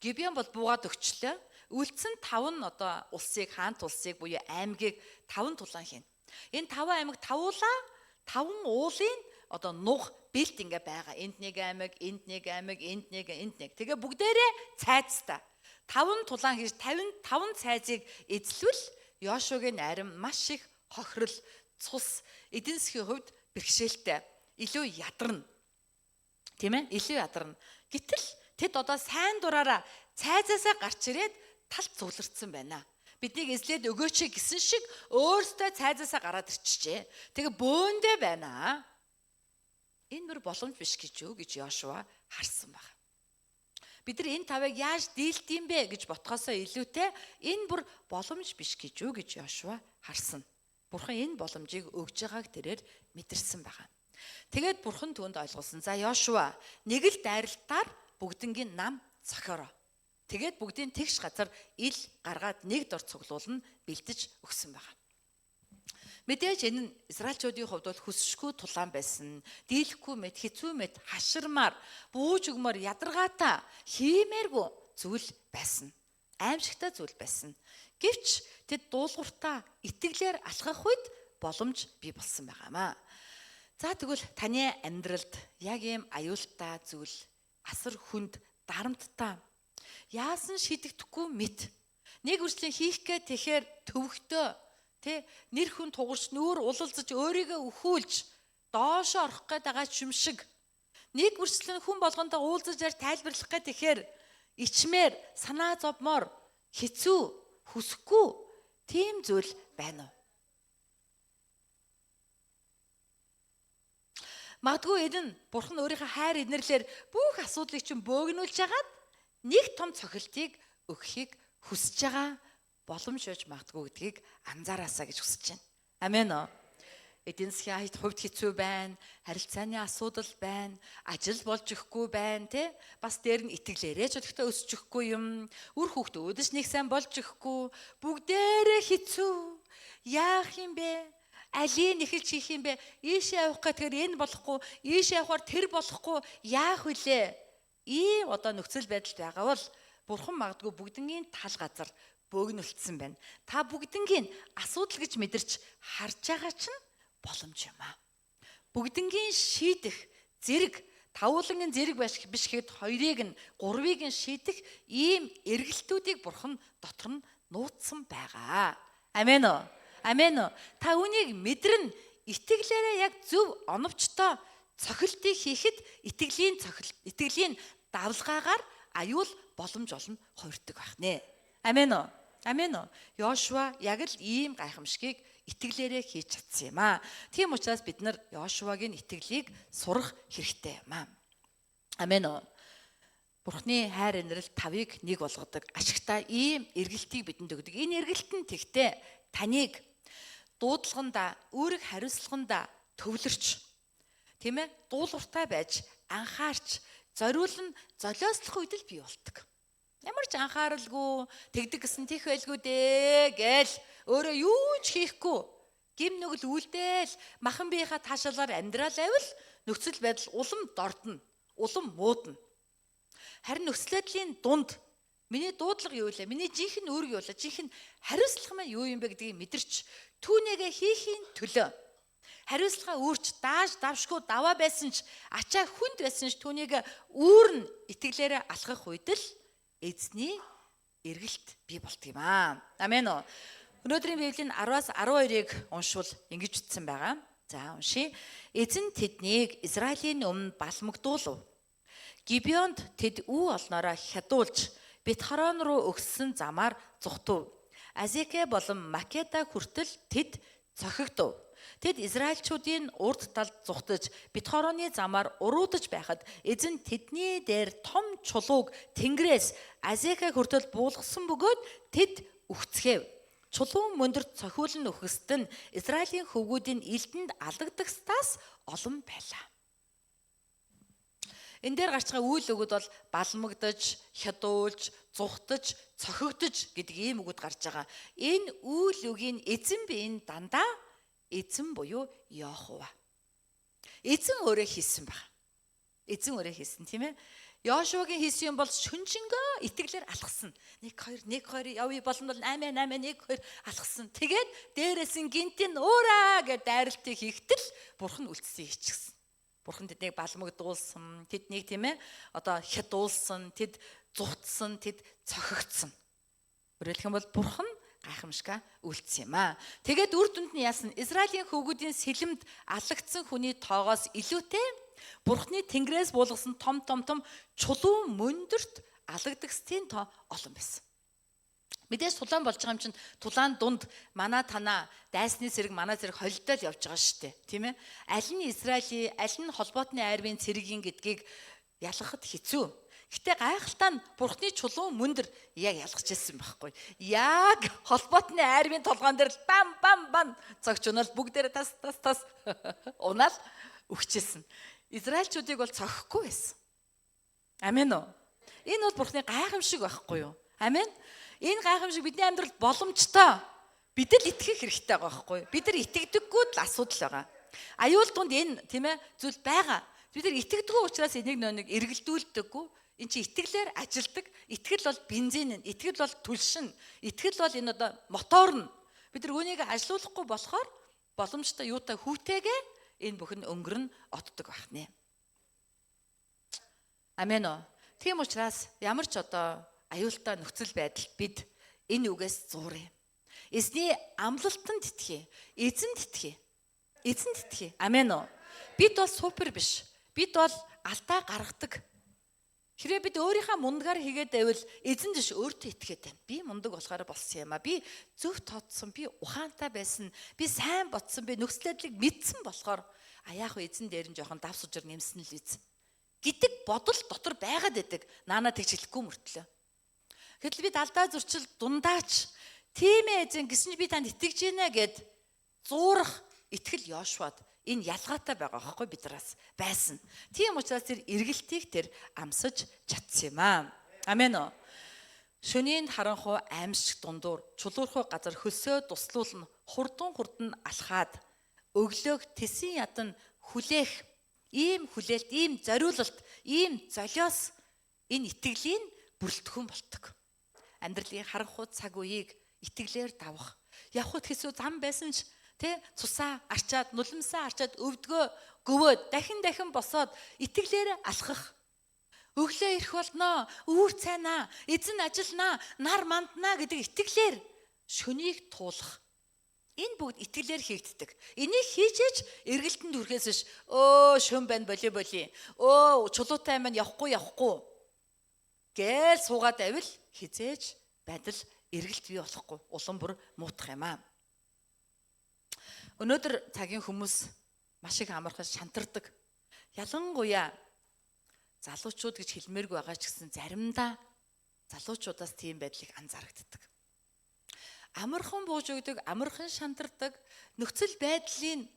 Гибеон бол буугаад өгчлөө. Үлдсэн 5 нь одоо улсыг, хаант улсыг буюу аймгийг 5 тулаан хийн. Энэ 5 аймаг тавуулаа 5 уулын одоо нуг бэлт ингээ байгаа. Энд нэг аймаг, энд нэг аймаг, энд нэг, энд нэг. Тэгээ бүгдээрээ цайцтай. 5 тулаан хийж 55 цайзыг эзлвэл Йошуагийн арим маш их хохирол, цус, эдийн засгийн хувьд бэрхшээлтэй, илүү ядарна. Тийм ээ? Илүү ядарна. Гэтэл тэд одоо сайн дураараа цайзаасаа гарч ирээд талд цуглардсан байна. Биднийг эзлээд өгөөч гэсэн шиг өөрсдөө цайзаасаа гараад ирчихжээ. Тэгээ бөөндөө байна. Энэ бүр боломж биш гэж юу гэж Йошуа харсан баг. Бид нар энэ тавыг яаж дийлт юм бэ гэж ботхосоо илүүтэй энэ бүр боломж биш гэж юу гэж Йошуа харсан. Бурхан энэ боломжийг өгж байгааг тэрээр мэдэрсэн байгаа. Тэгээд бурхан түүнд ойлгуулсан. За, Йошуа, нэг л дайралтаар бүгднгийн нам цохиороо. Тэгээд бүгдийн тэгш газар ил гаргаад нэг дор цуглуулна бэлдэж өгсөн байгаа. Мэдээж энэ нь Израильчуудын хувьд бол хүсшгүй тулаан байсан. Дийлэхгүй мэт, хэцүү мэт, хаширмаар, бууж өгмөр, ядаргаатай, хиймээргүй зүйл байсан. Аимшигтай зүйл байсан. Гэвч тэд дуулууртаа итгэлээр алхах үед боломж бий болсон байгаамаа. За, тэгвэл таны амьдралд яг ийм аюултай зүйл, асар хүнд, дарамттай, яасан шийдэгдэхгүй мэт, нэг үржлийн хийх гээд тэгэхэр төвөгтөө, тэ, нэр хүн тугарч, нүүр улалзаж, өөрийгөө өхүүлж доошо орох гээд байгаа ч юм шиг, нэг үрчлэн хүн болгонтой уулзаж яар тайлбарлах гээд тэгэхэр ичмээр, санаа зовмоор, хэцүү, хүсэхгүй тийм зүйл байна уу? Магадгүй энэ нь бурхан өөрийнхөө хайр инэрлэр бүх асуудлыг чинь бөөгнүүлж хагаад нэг том цохилтыг өгөхийг хүсэж байгаа боломж байж магадгүй гэдгийг анзаараасаа гэж хүсэж байна. Амен үү? Эдийн засгийн хувьд хэцүү байна, харилцааны асуудал байна, ажил болж өгөхгүй байна, тэ? Бас дээр нь итгэлээрээ ч өдөртөө өсөж өгөхгүй юм, үр хүүхд өөдөж нэг сайн болж өгөхгүй, бүгдээрээ хэцүү. Яах юм бэ? Алийг эхэлж хийх юм бэ? Ийшээ явах гэхээр энэ болохгүй, ийшээ явахаар тэр болохгүй, яах вүлээ? Ийм одоо нөхцөл байдалд байгаа бол бурхан магадгүй бүгднгийн тал газар бөөгнөлдсөн байна. Та бүгднгийн асуудал гэж мэдэрч харж байгаа чинь боломж юм аа. Бүгднгийн шийдэх зэрэг, тавуулангийн зэрэг биш гэхэд хоёрыг нь, гурвыг нь шийдэх ийм эргэлтүүдийг бурхан дотор нь нууцсан байгаа. Амен үү? Амен үү? Та үүнийг мэдрэн итгэлээрээ яг зөв оновчтой цохилтыг хийхэд итгэлийн цохилт, итгэлийн давлгаагаар аюул боломж олон хувирдаг байх нэ. Амен үү? Амен үү? Йошуа яг л ийм гайхамшигыг итгэлээрээ хийж чадсан юм аа. Тийм учраас бид нар Йошуагийн итгэлийг сурах хэрэгтэй юм аа. Амен үү? Бурхны хайр инрэл тавыг нэг болгодог. Ашигтай ийм эргэлтийг бидэнд өгдөг. Энэ эргэлт нь тэгтээ таныг дуудлаганда, үүрэг хариуцлаганда төвлөрч, тийм дуулууртай байж, анхаарч, зориулн золиослох үед л бий болдог. Ямар ч анхааралгүй тэгдэг гэсэн тех байлгүй дээ гээл өөрөө юу ч хийхгүй гим нүгэл үлдээл махан биеийнхаа таашаалаар амьдрал байвал нөхцөл байдал улам дордно, улам муудна. Харин нөхцөл байдлын дунд миний дуудлага юу вэ? Миний жинхэнэ үүрэг юу вэ? Жинхэнэ хариуцлага маань юу юм бэ гэдгийг мэдэрч түүнийгээ хийхийн төлөө хариуцлага үүрч дааж давшгүй даваа байсан ч ачаа хүнд байсан ч түүнийг үүрн итгэлээрээ алхах үед л эзний эргэлт бий болдго юм аа. Амен уу. Өнөөдрийн Библийн 10-аас 12-ыг уншвал ингэж бичсэн байгаа. За уншия. Эзэн тэднийг Израилийн өмнө балмагдуулав. Гибеонд тэд үү олноороо хядуулж Бет-Хорон руу өгссөн замаар зүхтв. Азеке болон Македа хүртэл тэд цохигдов. Тэд Израильчүүдийн урд талд зүхтаж Бет-Хороны замаар уруудаж байхад эзэн тэдний дээр том чулууг тэнгэрээс Азека хүртэл буулгасан бөгөөд тэд үхцгээв. Чулуун мөндөрт цохиулн үхэст нь Израилийн хөвгүүдийн элдэнд алдагдагстаас олон байлаа. Энэ дээр гарч байгаа үйл үгүүд бол балмагдаж, хядуулж, зүхтаж, цохигдож гэдэг ийм үгүүд гарч байгаа. Энэ үйл үгийн эзэн биеийн дандаа эзэн буюу Йохова. Эзэн өөрөө хийсэн баг. Эзэн өөрөө хийсэн, тийм ээ. Йошуагийн хийсэн юм бол шүнжэнгөө итгэлээр алхсан. 1 2 1 2 явъя болно бол 8 8 1 2 алхсан. Тэгээд дээрээс нь гинтийн уураа гэж дайралтыг хийхтэл бурхан үлдсэн хийчихсэн. Бурхан тэднийг балмагдуулсан, тэднийг тийм ээ одоо хядуулсан, тэд зугтсан, тэд цохигдсон. Өөрөөр хэлэх юм бол бурхан гайхамшиг үлдсэн юм аа. Тэгээд үр дүнд нь яасан? Израилийн хөвгүүдийн сэлэмд алагдсан хүний тоогоос илүүтэй Бурхны тэнгэрээс буулгасан том том том чулуун мөндөрт алагдагсдын тоо олон байсан. Мэдээж тулаан болж байгаа юм чинь тулаан дунд манай танаа дайсны зэрэг манай зэрэг холилдол явж байгаа шүү дээ. Тийм ээ? Аль нь Израилийн, аль нь холбоотны армийн цэргийн гэдгийг ялгахад хэцүү. Гэтэ гайхалтай нь Бурхны чулуун мөндөр яг ялгаж ирсэн байхгүй. Яг холбоотны армийн толгоон дээр л бам бам бам цогч унаал бүгдээрээ тас тас тас унаал өгчээсэн. Израильчуудыг бол цохихгүй байсан. Амен уу? Энэ бол Бурхны гайхамшиг байхгүй юу? Амен. Энэ гайхамшиг бидний амьдралд боломжтой. Бид л итгэх хэрэгтэй байгаа байхгүй юу? Бид нар итгэдэггүй л асуудал байгаа. Аюул дунд энэ тийм зүйл байгаа. Бид нар итгэдэггүй учраас энийг нэг эргэлдүүлдэггүй. Энд чи итгэлээр ажилдаг. Итгэл бол бензин, итгэл бол түлшин, итгэл бол энэ одоо мотор нь. Бид нар үүнийг ажилуулахгүй болохоор боломжтой юутай хүүтэйгээ энэ бүхэн өнгөрн отдог байх нэ. Амен уу. Тийм учраас ямар ч одоо аюултай нөхцөл байдалд бид энэ үгээс зууръя. Эзний амлалтанд итгэе. Эзэнд итгэе. Эзэнд итгэе. Амен уу. Бид бол супер биш. Бид бол алдаа гаргадаг. Хэрвээ бид өөрийнхөө мундагаар хийгээд байвал эзэн дэш өөртөө итгээд байна. Би мундаг болохоор болсон юм а. Би зөв тооцсон, би ухаантай байсан, би сайн бодсон, би нөхцөл байдлыг мэдсэн болохоор а яах вэ, эзэн дээр нь жоохон дав сужир нэмсэн л биз гэдэг бодол дотор байгаад байдаг. Наана тэгж хэлэхгүй мөртлөө. Гэтэл бид алдаа зөрчил дундаач тийм ээ эзэн гэсэн чи би танд итгэж гинэ гэд зуурах итгэл Йошуад энэ ялгаатай байгаа байхгүй бидраас байсан. Тийм учраас тэр эргэлтийг тэр амсаж чадсан юм аа. Амен уу. Шөнийн харанхуй аимшиг дундуур чулуурхуй газар хөлсөө туслуулна, хурдан хурдан алхаад өглөөг тэсэн ядан хүлээх ийм хүлээлт, ийм зориулалт, ийм золиос энэ итгэлийн бүрэлдэхүүн болдог. Амьдралын харанхуй цаг үеийг итгэлээр давах. Явхад хэсүү зам байсан ч тэ цусаа арчаад, нулимсаа арчаад, өвдгөө гөвөөд дахин дахин босоод итгэлээр алхах. Өглөө ирэх болноо, үүр цайнаа, эзэн ажилланаа, нар манднаа гэдэг итгэлээр шөнийг туулах. Энэ бүгд итгэлээр хийгддэг. Энийг хийжээж эргэлтэнд хүрэхээс биш. Өө шөн байна боли боли. Өө чулуутай маань явахгүй явахгүй гээл суугаад байвал хизээж байдал эргэлт бий болохгүй. Улам бүр муутах юм аа. Өнөөдөр цагийн хүмүүс маш их амархан шантардаг. Ялангуяа Залуучууд гэж хэлмээргүй байгаа ч гэсэн заримдаа залуучуудаас тийм байдлыг анзаарагддаг. Амархан бууж өгдөг, амархан шантардаг, нөхцөл байдлын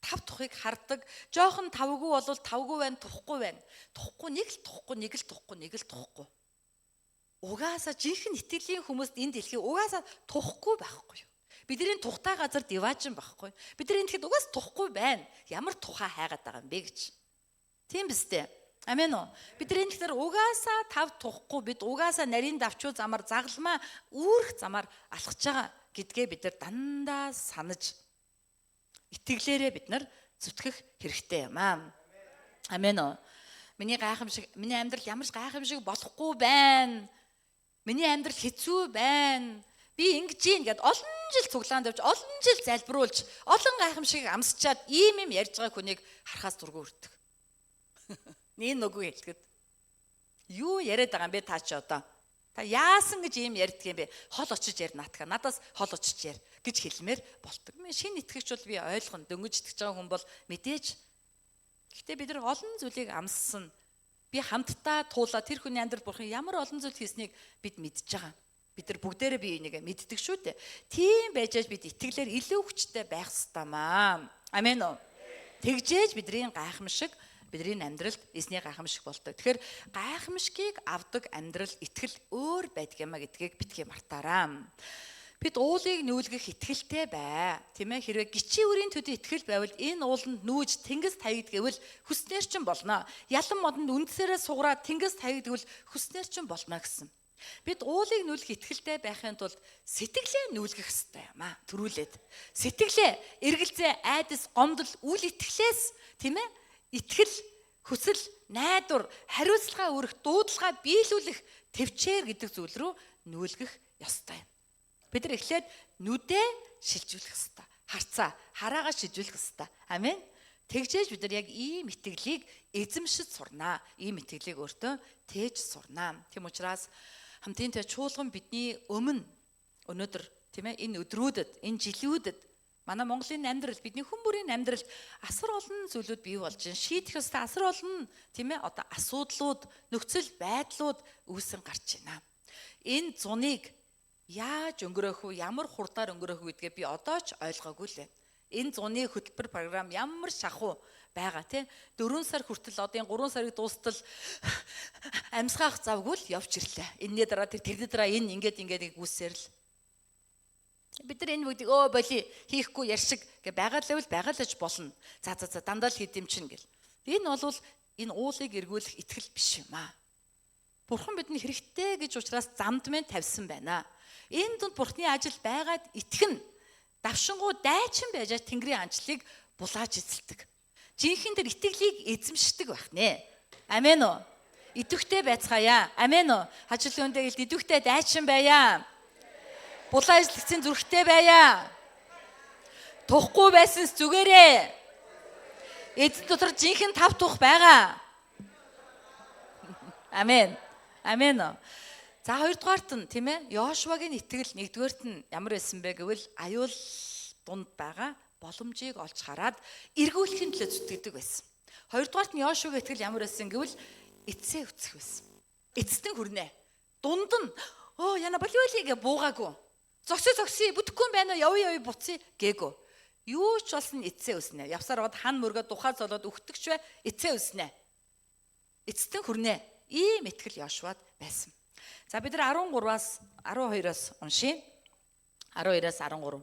тав тухыг хардаг. Жоохон тавгүй болвол тавгүй байна, тухгүй байна. Тухгүй нэг л тухгүй, нэг л тухгүй, нэг л тухгүй. Угаасаа жинхэнэ итгэлийн хүмүүст энэ дэлхий угаасаа тухгүй байхгүй юу? Бидний тухтай газар диваажин байхгүй. Бидний энэ дэлхийд угаас тухгүй байна. Ямар тухай хайгаад байгаа юм бэ гэж. Тийм биз дээ. Амен уу? Бид нар энэ дэлхийд угаасаа тав тухгүй, бид угаасаа нарийн давчуу замаар загалмаа үүрэх замаар алхаж байгаа гэдгээ бид нар дандаа санаж итгэлээрээ бид нар зүтгэх хэрэгтэй юм аа. Амен уу? Миний гайхамшиг, миний амьдрал ямар ч гайхамшиг болохгүй байна. Миний амьдрал хэцүү байна. Би ингэж ийн гэд олон жил цуглаанд явж, олон жил залбируулж, олон гайхамшигыг амсчаад ийм юм ярьж байгаа хүнийг харахаас дургүй өртдөг. Нэг нүггүй хэлэхэд юу яриад байгаа юм бэ та чи одоо? Та яасан гэж ийм ярьдг юм бэ? Хол очиж яар наатка. Надаас хол очиж яар гэж хэлмээр болдог. Шинэ итгэгч бол би ойлгоно. Дөнгөж итгэж байгаа хүн бол мэдээж. Гэхдээ бид нар олон зүйлийг амссан. Би хамтдаа туулаа тэр хүний амьдрал бурхан ямар олон зүйл хийснийг бид мэдж байгаа. Бид нар бүгдээрээ бие биенийгээ мэддэг шүү дээ. Тийм байж аж бид итгэлээр илүү хүчтэй байх ёстой маа. Амен үү? Тэгжээж бидний гайхамшиг бидний амьдралд эзний гайхамшиг болдог. Тэгэхээр гайхамшигыг авдаг амьдрал итгэл өөр байдаг юм а гэдгийг битгий мартаарай. Бид уулыг нүүлгэх итгэлтэй бай. Тийм ээ, хэрвээ гिचийн үрийн төдий итгэл байвал энэ ууланд нүүж тэнгис таягд гэвэл хүснээр чинь болно. Ялан модонд үндсээрээ сугараад тэнгис таягд гэвэл хүснээр чинь болно гэсэн. Бид уулыг нүүлгэх итгэлтэй байхын тулд сэтгэлээ нүүлгэх ёстой юм а. Төрүүлээд. Сэтгэлээ, эргэлзээ, айдас, гомдол, үл итгэлээс, тийм ээ, итгэл, хүсэл, найдвар, хариуцлага өрөх, дуудлага биелүүлэх төвчээр гэдэг зүйл рүү нүүлгэх ёстой юм. Бид нар эхлээд нүдээ шилжүүлэх ёстой. Харцаа, хараагаа шилжүүлэх ёстой. Амен. Тэгжээж бид нар яг ийм итгэлийг эзэмшиж сурнаа. Ийм итгэлийг өөртөө тээж сурнаа. Тийм учраас хамтын тэ чуулган бидний өмнө өнөөдөр, тийм ээ, энэ өдрүүдэд, энэ жилүүдэд манай Монголын амьдрал, бидний хүн бүрийн амьдралд асар олон зүйлүүд бий болж байна. Шийдэх ёстой асар олон, тийм ээ, одоо асуудлууд, нөхцөл байдлууд үүсэн гарч байна. Энэ зуныг яаж өнгөрөөх вэ, ямар хурдаар өнгөрөөх вэ гэдгээ би одоо ч ойлгоогүй л байна. Энэ зуны хөтөлбөр програм ямар шахуу байгаа тий 4 сар хүртэл одоо энэ 3 сарыг дуустал амьсгаах завгүй л явж ирлээ. Энэний дараа тэрний дараа энэ ингээд ингээд гүйсээр л бид нар энэ бүгдийг өө боли хийхгүй ярьшиг гэ байгаа л байвал байгаа л аж болно. За за за дандаа л хийдэм чинь гэл. Энэ бол энэ уулыг эргүүлэх итгэл биш юм аа. Бурхан бидний хэрэгтэй гэж учраас замд мэн тавьсан байна. Энэ дунд Бурханы ажил байгаад итгэн давшингуу дайчин байж Тэнгэрийн анчлыг булааж эзэлдэг. Жинхэнэ тэр итгэлийг эзэмшдэг байх нэ. Амен үү? Идэвхтэй байцгаая. Амен үү? Хажил өндөө хэлд идэвхтэй дайчин байя. Булаа эзлэгцэн зүрхтэй байя. Тухгүй байсанс зүгээрээ. Эзэн дотор жинхэнэ тав тух байгаа. Амен. Амен үү? За хоёрдугаарт нь, тийм ээ, Йошуагийн итгэл нэгдүгээрт нь ямар байсан бэ гэвэл аюул дунд байгаа боломжийг олж хараад эргүүлэхийн төлөө зүтгэдэг байсан. Хоёрдугаарт нь Йошуагийн итгэл ямар байсан гэвэл эцсээ үцэх байсан. Эцэстэн хүрнэ. Дунд нь оо яна боли боли гэ буугаагүй. Зогсё зогсё бүтэхгүй юм байна уу явъя явъя буцъя гээгүй. Юу ч болсон эцсээ өснө. Явсаар бод хан мөргөө духаа золоод өгтөгч бай эцсээ өснө. Эцэстэн хүрнэ. Ийм итгэл Йошуад байсан. За бид нар 13-аас 12-оос уншия. 12-аас 13.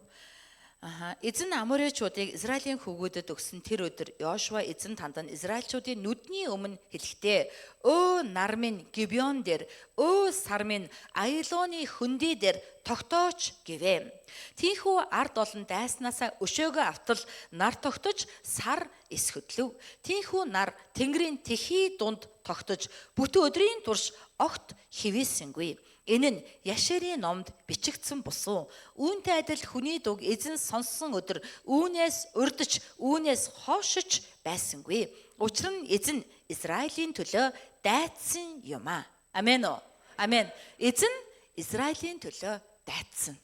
Аха. Эзэн Аморейчуудыг Израилийн хүүгүүдэд өгсөн тэр өдөр Йошуа эзэн тандан Израильчуудын нүдний өмнө хэлэхдээ: "Өө нар минь Гибеон дээр, өө сар минь Аялоны хөндөй дээр тогтооч" гэвэ. Тийхүү ард олон дайснаасаа өшөөгөө автал нар тогтож сар эс хөдлөв. Тийхүү нар Тэнгэрийн тэхий дунд тогтож бүтэн өдрийн турш огт хэвээсэнгүй. Энэ нь Яшерийн номд бичигдсэн бусуу. Үүнтэй адил хүний дуг эзэн сонссон өдөр үүнээс урдч, үүнээс хоошиж байсангүй. Учир нь эзэн Израилийн төлөө дайцсан юм аа. Амен үү? Амен. Эзэн Израилийн төлөө дайцсан.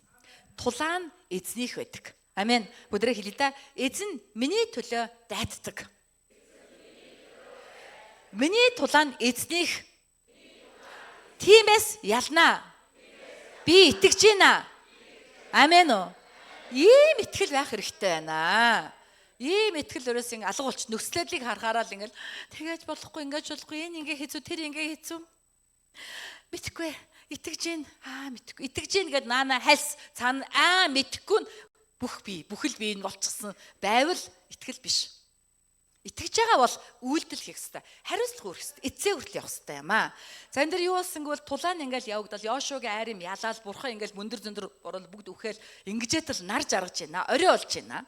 Тулаан эзнийх байдаг. Амен. Бүдрээ хэлье да. Эзэн миний төлөө дайддаг. Миний тулаан эзнийх. Тиймээс ялнаа. Би итгэж байна. Амен үү? Ийм итгэл байх хэрэгтэй байна. Ийм итгэл өрөөс ингэ алга болч нөхцөлийг харахаараа л ингээл тэгэж болохгүй, ингэж болохгүй, энэ ингээ хэцүү, тэр ингээ хэцүү. Мэдхгүй, итгэж гин. Аа, мэдхгүй. Итгэж гин гэд наана хальс цаана аа мэдхгүй нь бүх бие, бүхэл бие нь болчихсон байвал итгэл биш. Итгэж байгаа бол үйлдэл хийх хэрэгтэй. Хариуцлага үүрэх хэрэгтэй. Эцээ хүртэл явах хэрэгтэй юм аа. За, энэ дэр юу болсон гэвэл тулаан ингээл явагдал Йошуагийн айр юм ялаал бурхан ингээл мөндөр зөндөр борол бүгд үхэл ингэжээтэл нар жаргаж байна. Орой болж байна.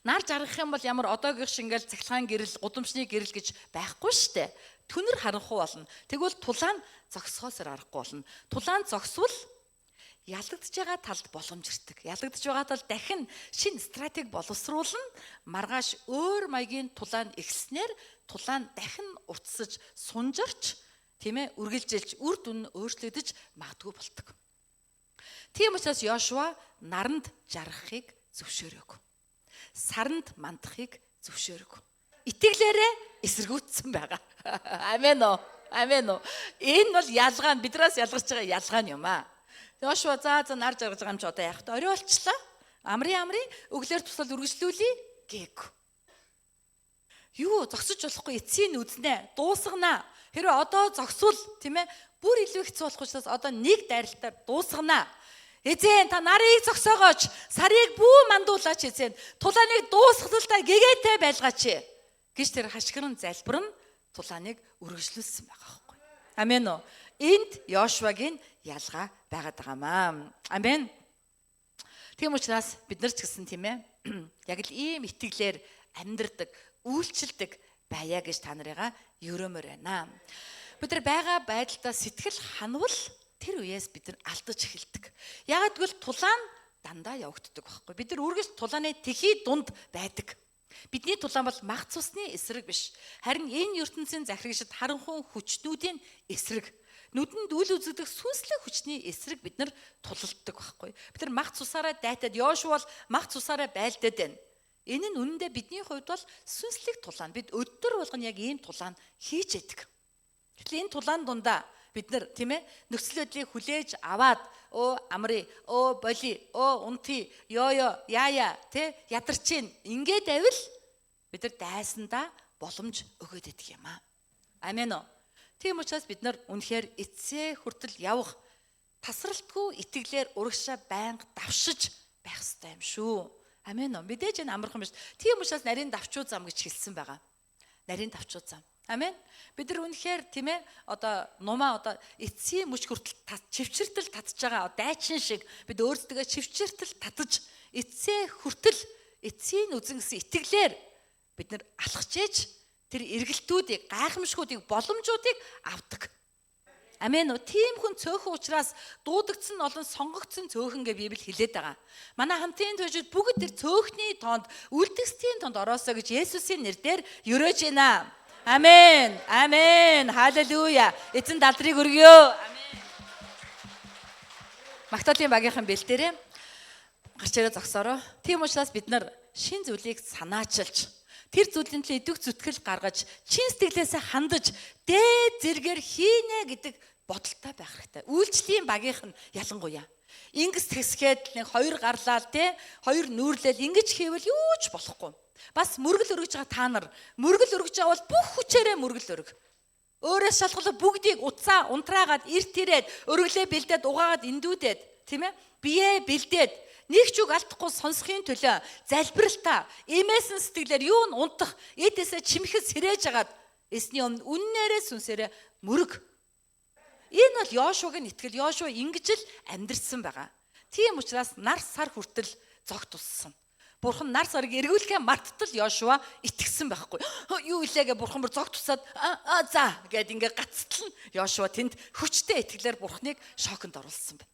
Нар жаргах юм бол ямар одоогийнх шиг ингээл цахилгаан гэрэл, гудамжны гэрэл гэж байхгүй штэ. Түнэр харанхуй болно. Тэгвэл тулаан зогсохоос аргагүй болно. Тулаан зогсвол ялагдж байгаа талд боломж ирдэг. Ялагдж байгаа тал дахин шинэ стратеги боловсруулна. Маргааш өөр маягийн тулаан эхэлснээр тулаан дахин уртсаж, сунжарч, тийм ээ, үргэлжилж үр дүн нь өөрчлөгдөж магадгүй болдог. Тийм учраас Йошуа наранд жаргахыг зөвшөөрөөгүй. Саранд мандахыг зөвшөөрөөгүй. Итгэлээрээ эсэргүүцсэн байгаа. Амен уу? Амен уу? Энэ бол ялгаа нь, биднээс ялгарч байгаа ялгаа нь юм аа. Йошуа за за нар жаргаж байгаа юм чи одоо яах вэ? Орой болчлаа. Амрын амрын өглөөр тусал үргэлжлүүлье гээг. Юу зогсож болохгүй, эцсийн үзнэ, дуусгана. Хэрвээ одоо зогсвол, тийм ээ, бүр илүү хэцүү болох учраас одоо нэг дайралтаар дуусгана. Эзэн, та нарыг зогсоогооч, сарыг бүү мандуулаач эзэн. Тулааныг дуусгалтаа гэгээтэй байлгаач гэж тэр хашгиран залбирна тулааныг үргэлжлүүлсэн байгаа байхгүй. Амен уу? Энд Йошуагийн ялгаа байгаад байгаамаа. Амен. Тийм учраас бид нар ч гэсэн, тийм ээ, яг л ийм итгэлээр амьдрдаг, үйлчилдэг байя гэж та нарыгаа өрөөмөр байна. Бид нар байгаа байдалдаа сэтгэл ханвал тэр үеэс бид нар алдаж эхэлдэг. Яагаад гэвэл тулаан дандаа явагддаг байхгүй. Бид нар үргэлж тулааны тэхий дунд байдаг. Бидний тулаан бол мах цусны эсрэг биш. Харин энэ ертөнцийн захирагчид харанхуй хүчнүүдийн эсрэг, нүдэнд үл үзэгдэх сүнслэг хүчний эсрэг бид нар тулалддаг байхгүй. Бид нар мах цусаараа дайтаад, Йошуа бол мах цусаараа байлдаад байна. Энэ нь үнэндээ бидний хувьд бол сүнслэг тулаан. Бид өдөр болгон яг ийм тулаан хийж яадаг. Тэгэхээр энэ тулаан дундаа бид нар, тийм ээ, нөхцөл байдлыг хүлээж аваад өө амрыг, өө боли, өө унти, ёо ёо, яа яа, тэ, ядарч ийн ингээд авил бид нар дайсандаа боломж өгөөд идэх юм аа. Амен уу? Тийм учраас бид нар үнэхээр эцсээ хүртэл явах тасралтгүй итгэлээр урагшаа байнга давшиж байх ёстой юм шүү. Амен уу? Мэдээж энэ амархан биш. Тийм учраас нарийн давчуу зам гэж хэлсэн байгаа. Нарийн давчуу зам. Амен. Бид нар үнэхээр, тийм ээ, одоо нумаа одоо эцсийн мөч хүртэл чивчэртэл татж байгаа дайчин шиг бид өөрсдөө чивчэртэл татаж эцсээ хүртэл эцсийн үзэн гэсэн итгэлээр бид нар алхаж ээж тэр эргэлтүүдийг, гайхамшгуудыг, боломжуудыг авдаг. Амен үү? Тийм хүн цөөхөн учраас дуудагдсан олон, сонгогдсон цөөхөн гэж Библи хэлээд байгаа. Манай хамтын туйжид бүгд тэр цөөхний тоонд, үлдгэсдийн тоонд ороосоо гэж Есүсийн нэрээр ерөөж байна. Амен. Амен. Халелуя. Эзэн далдрыг өргөё. Амен. Магтаалын багийнхан бэлтээрээ гарч ирээ зогсоороо. Тийм учраас бид нар шин зүйлийг санаачилж, тэр зүйлийн төлөө идэвх зүтгэл гаргаж, чин сэтгэлээсээ хандаж, дээд зэргээр хийнэ гэдэг бодолтой байх хэрэгтэй. Үйлчлийн багийнх нь ялангуяа ингэс тэсгээд нэг хоёр гарлаа те, хоёр нүүрлэл ингэж хийвэл юу ч болохгүй. Бас мөргөл өргөж байгаа та нар мөргөл өргөж байгаа бол бүх хүчээрээ мөргөл өрг. Өөрөөс шалгалаа бүгдийг утсаа унтраагаад эрт ирээд өргөлөө бэлдээд угаагаад эндүүдээд, тийм ээ, бие бэлдээд нэг ч үг алдахгүй сонсохын төлөө залбиралтаа эмээсэн сэтгэлээр юу н унтах эдээсээ чимхэд сэрэж агаад эсний өмнө үннээрээ сүнсээрээ мөрөг. Энэ бол Йошуагийн итгэл. Йошуа ингэж л амьдрсан байгаа. Тийм учраас нар сар хүртэл зогт туссан. Бурхан нар сарыг эргүүлэхээ марттал Йошуа итгэсэн байхгүй. Юу илээгээ бурхан бүр зогт тусаад за гэд ингээ гацтал нь Йошуа тэнд хүчтэй итгэлээр бурханыг шоконд оруулсан байна.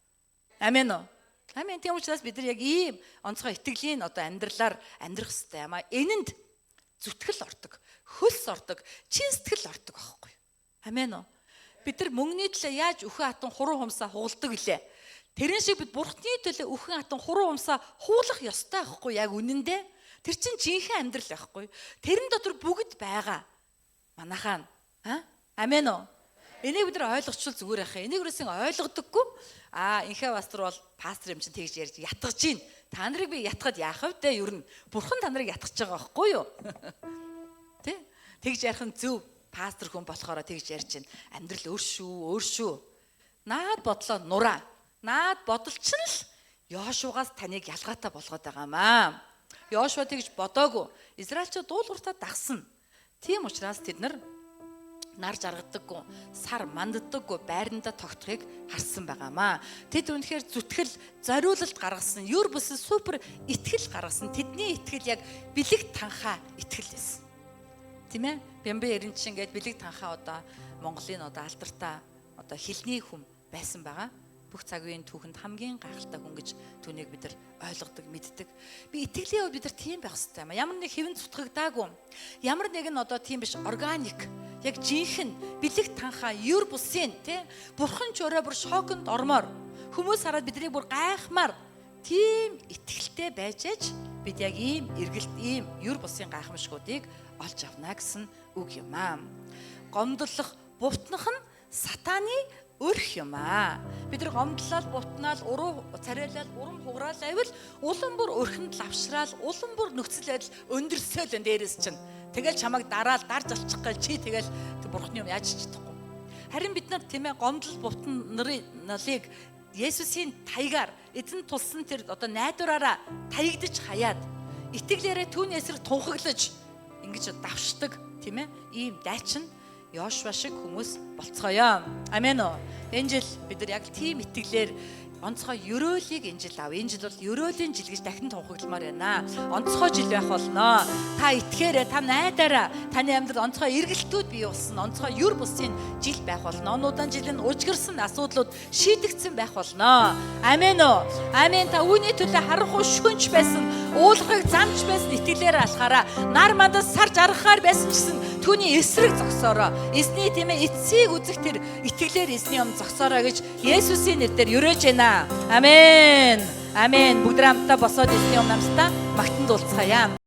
Амен уу? Амен. Тийм учраас бид нар яг ийм онцгой итгэлийн одоо амьдралаар амьдрах хэрэгтэй юм а. Энэнд зүтгэл ордог, хөлс ордог, чин сэтгэл ордог байхгүй. Амен уу? Бид нар мөнгөний төлөө яаж үхэн хатан хуруу хумсаа хугалдаг гэлээ. Тэрэн шиг бид бурхны төлөө үхэн хатан хуруу хумсаа хуулах ёстой байхгүй, яг үнэндээ. Тэр чинь жинхэнэ амьдрал байхгүй. Тэрэн дотор бүгд байгаа. Манайхаа аа амен уу? Энийг бид нар ойлгочвол зүгээр яах юм. Энийг юусэн ойлгодоггүй. Аа инхээ пастор бол пастор юм чинь тэгж ярьж ятгаж гин. Та нарыг би ятгахад яах вэ те? Ер нь бурхан та нарыг ятгах байгаа байхгүй юу? Тэ? Тэгж ярих нь зөв пастор хүн болохоор тэгж ярьж гин. Амьдрал өөр шүү, өөр шүү. Наад бодлоо нураа. Наад бодол чинь л Йошуагаас таныг ялгаатай болгоод байгаамаа. Йошуа тэгж бодоогүй. Израильчууд дуулууртаа дагсан. Тийм учраас тэд нар нар жаргадаггүй, сар манддаггүй байрандаа тогтохыг харсан байгаамаа. Тэд үнэхээр зүтгэл, зориулалт гаргасан, юр бүсэн супер итгэл гаргасан. Тэдний итгэл яг бэлэг танхаа итгэл байсан. Тийм ээ? Бямбан эрен чинь ингээд бэлэг танхаа одоо Монголын одоо алдартай одоо хилний хүн байсан байгаа. Бүх цаг үеийн түүхэнд хамгийн гайхалтай хүн гэж түүнийг бид нар ойлгодог, мэддэг. Би итгэлийн хувьд бид нар тийм байх хэрэгтэй юм. Ямар нэг хэвэн цутгагдаагүй. Ямар нэг нь одоо тийм биш, органик. Яг жинхэнэ бэлэг танхаа юр бусын тий бурхан ч өрөө бүр шоконд ормоор хүмүүс хараад биднийг бүр гайхмаар тийм итгэлтэй байж аж бид яг ийм эргэлт, ийм юр бусын гайхамшгуудыг олж авна гэсэн үг юм аа. Гомдлох, бутнах нь сатаны өрх юм аа. Бид нар гомдлол, бутнаал, уруу царайлал, урам хугараал байвал улам бүр өрхөнд лавшраал, улам бүр нөхцөл байдал өндөрсөөл энэ дээрээс чинь. Тэгэл чамайг дараал дарж алчих гал чи тэгэл бурхны юм яаж ч чадахгүй. Харин бид нар тийм ээ гомдол бутан нарын налыг Есүсийн таягаар эзэн тулсан тэр одоо найдвараараа таягдаж хаяад итгэлээрээ түүний эсрэг тунхаглаж ингэж давшдаг тийм ээ ийм дайчин Йошуа шиг хүмүүс болцгоё. Амен үү? Энэ жил бид нар яг тийм итгэлээр онцгой ерөөлийг энэ жил ав. Энэ жил бол ерөөлийн жил гэж дахин тунхагламаар байна. Онцгой жил байх болно. Та итгээрэй, та найдаарай. Таны амьдрал онцгой эргэлтүүд бий болсон, онцгой юр бусын жил байх болно. Онуудан жил нь ужигэрсэн асуудлууд шийдэгдсэн байх болно. Амен үү? Амен. Та үүний төлөө харанхуй шүнж байсан, уулахыг замч байсан итгэлээр алхаараа. Нар мандас сар жаргахаар байсан ч гэсэн түүний эсрэг зогсоороо. Эзний тийм ээ эцсийг үзэх тэр итгэлээр эзний өмнө зогсоороо гэж Есүсийн нэрээр ерөөж байна. Амен. Амен. Бүгд хамтдаа босоод эзний өмнө амсдаа магтан дуулцгаая.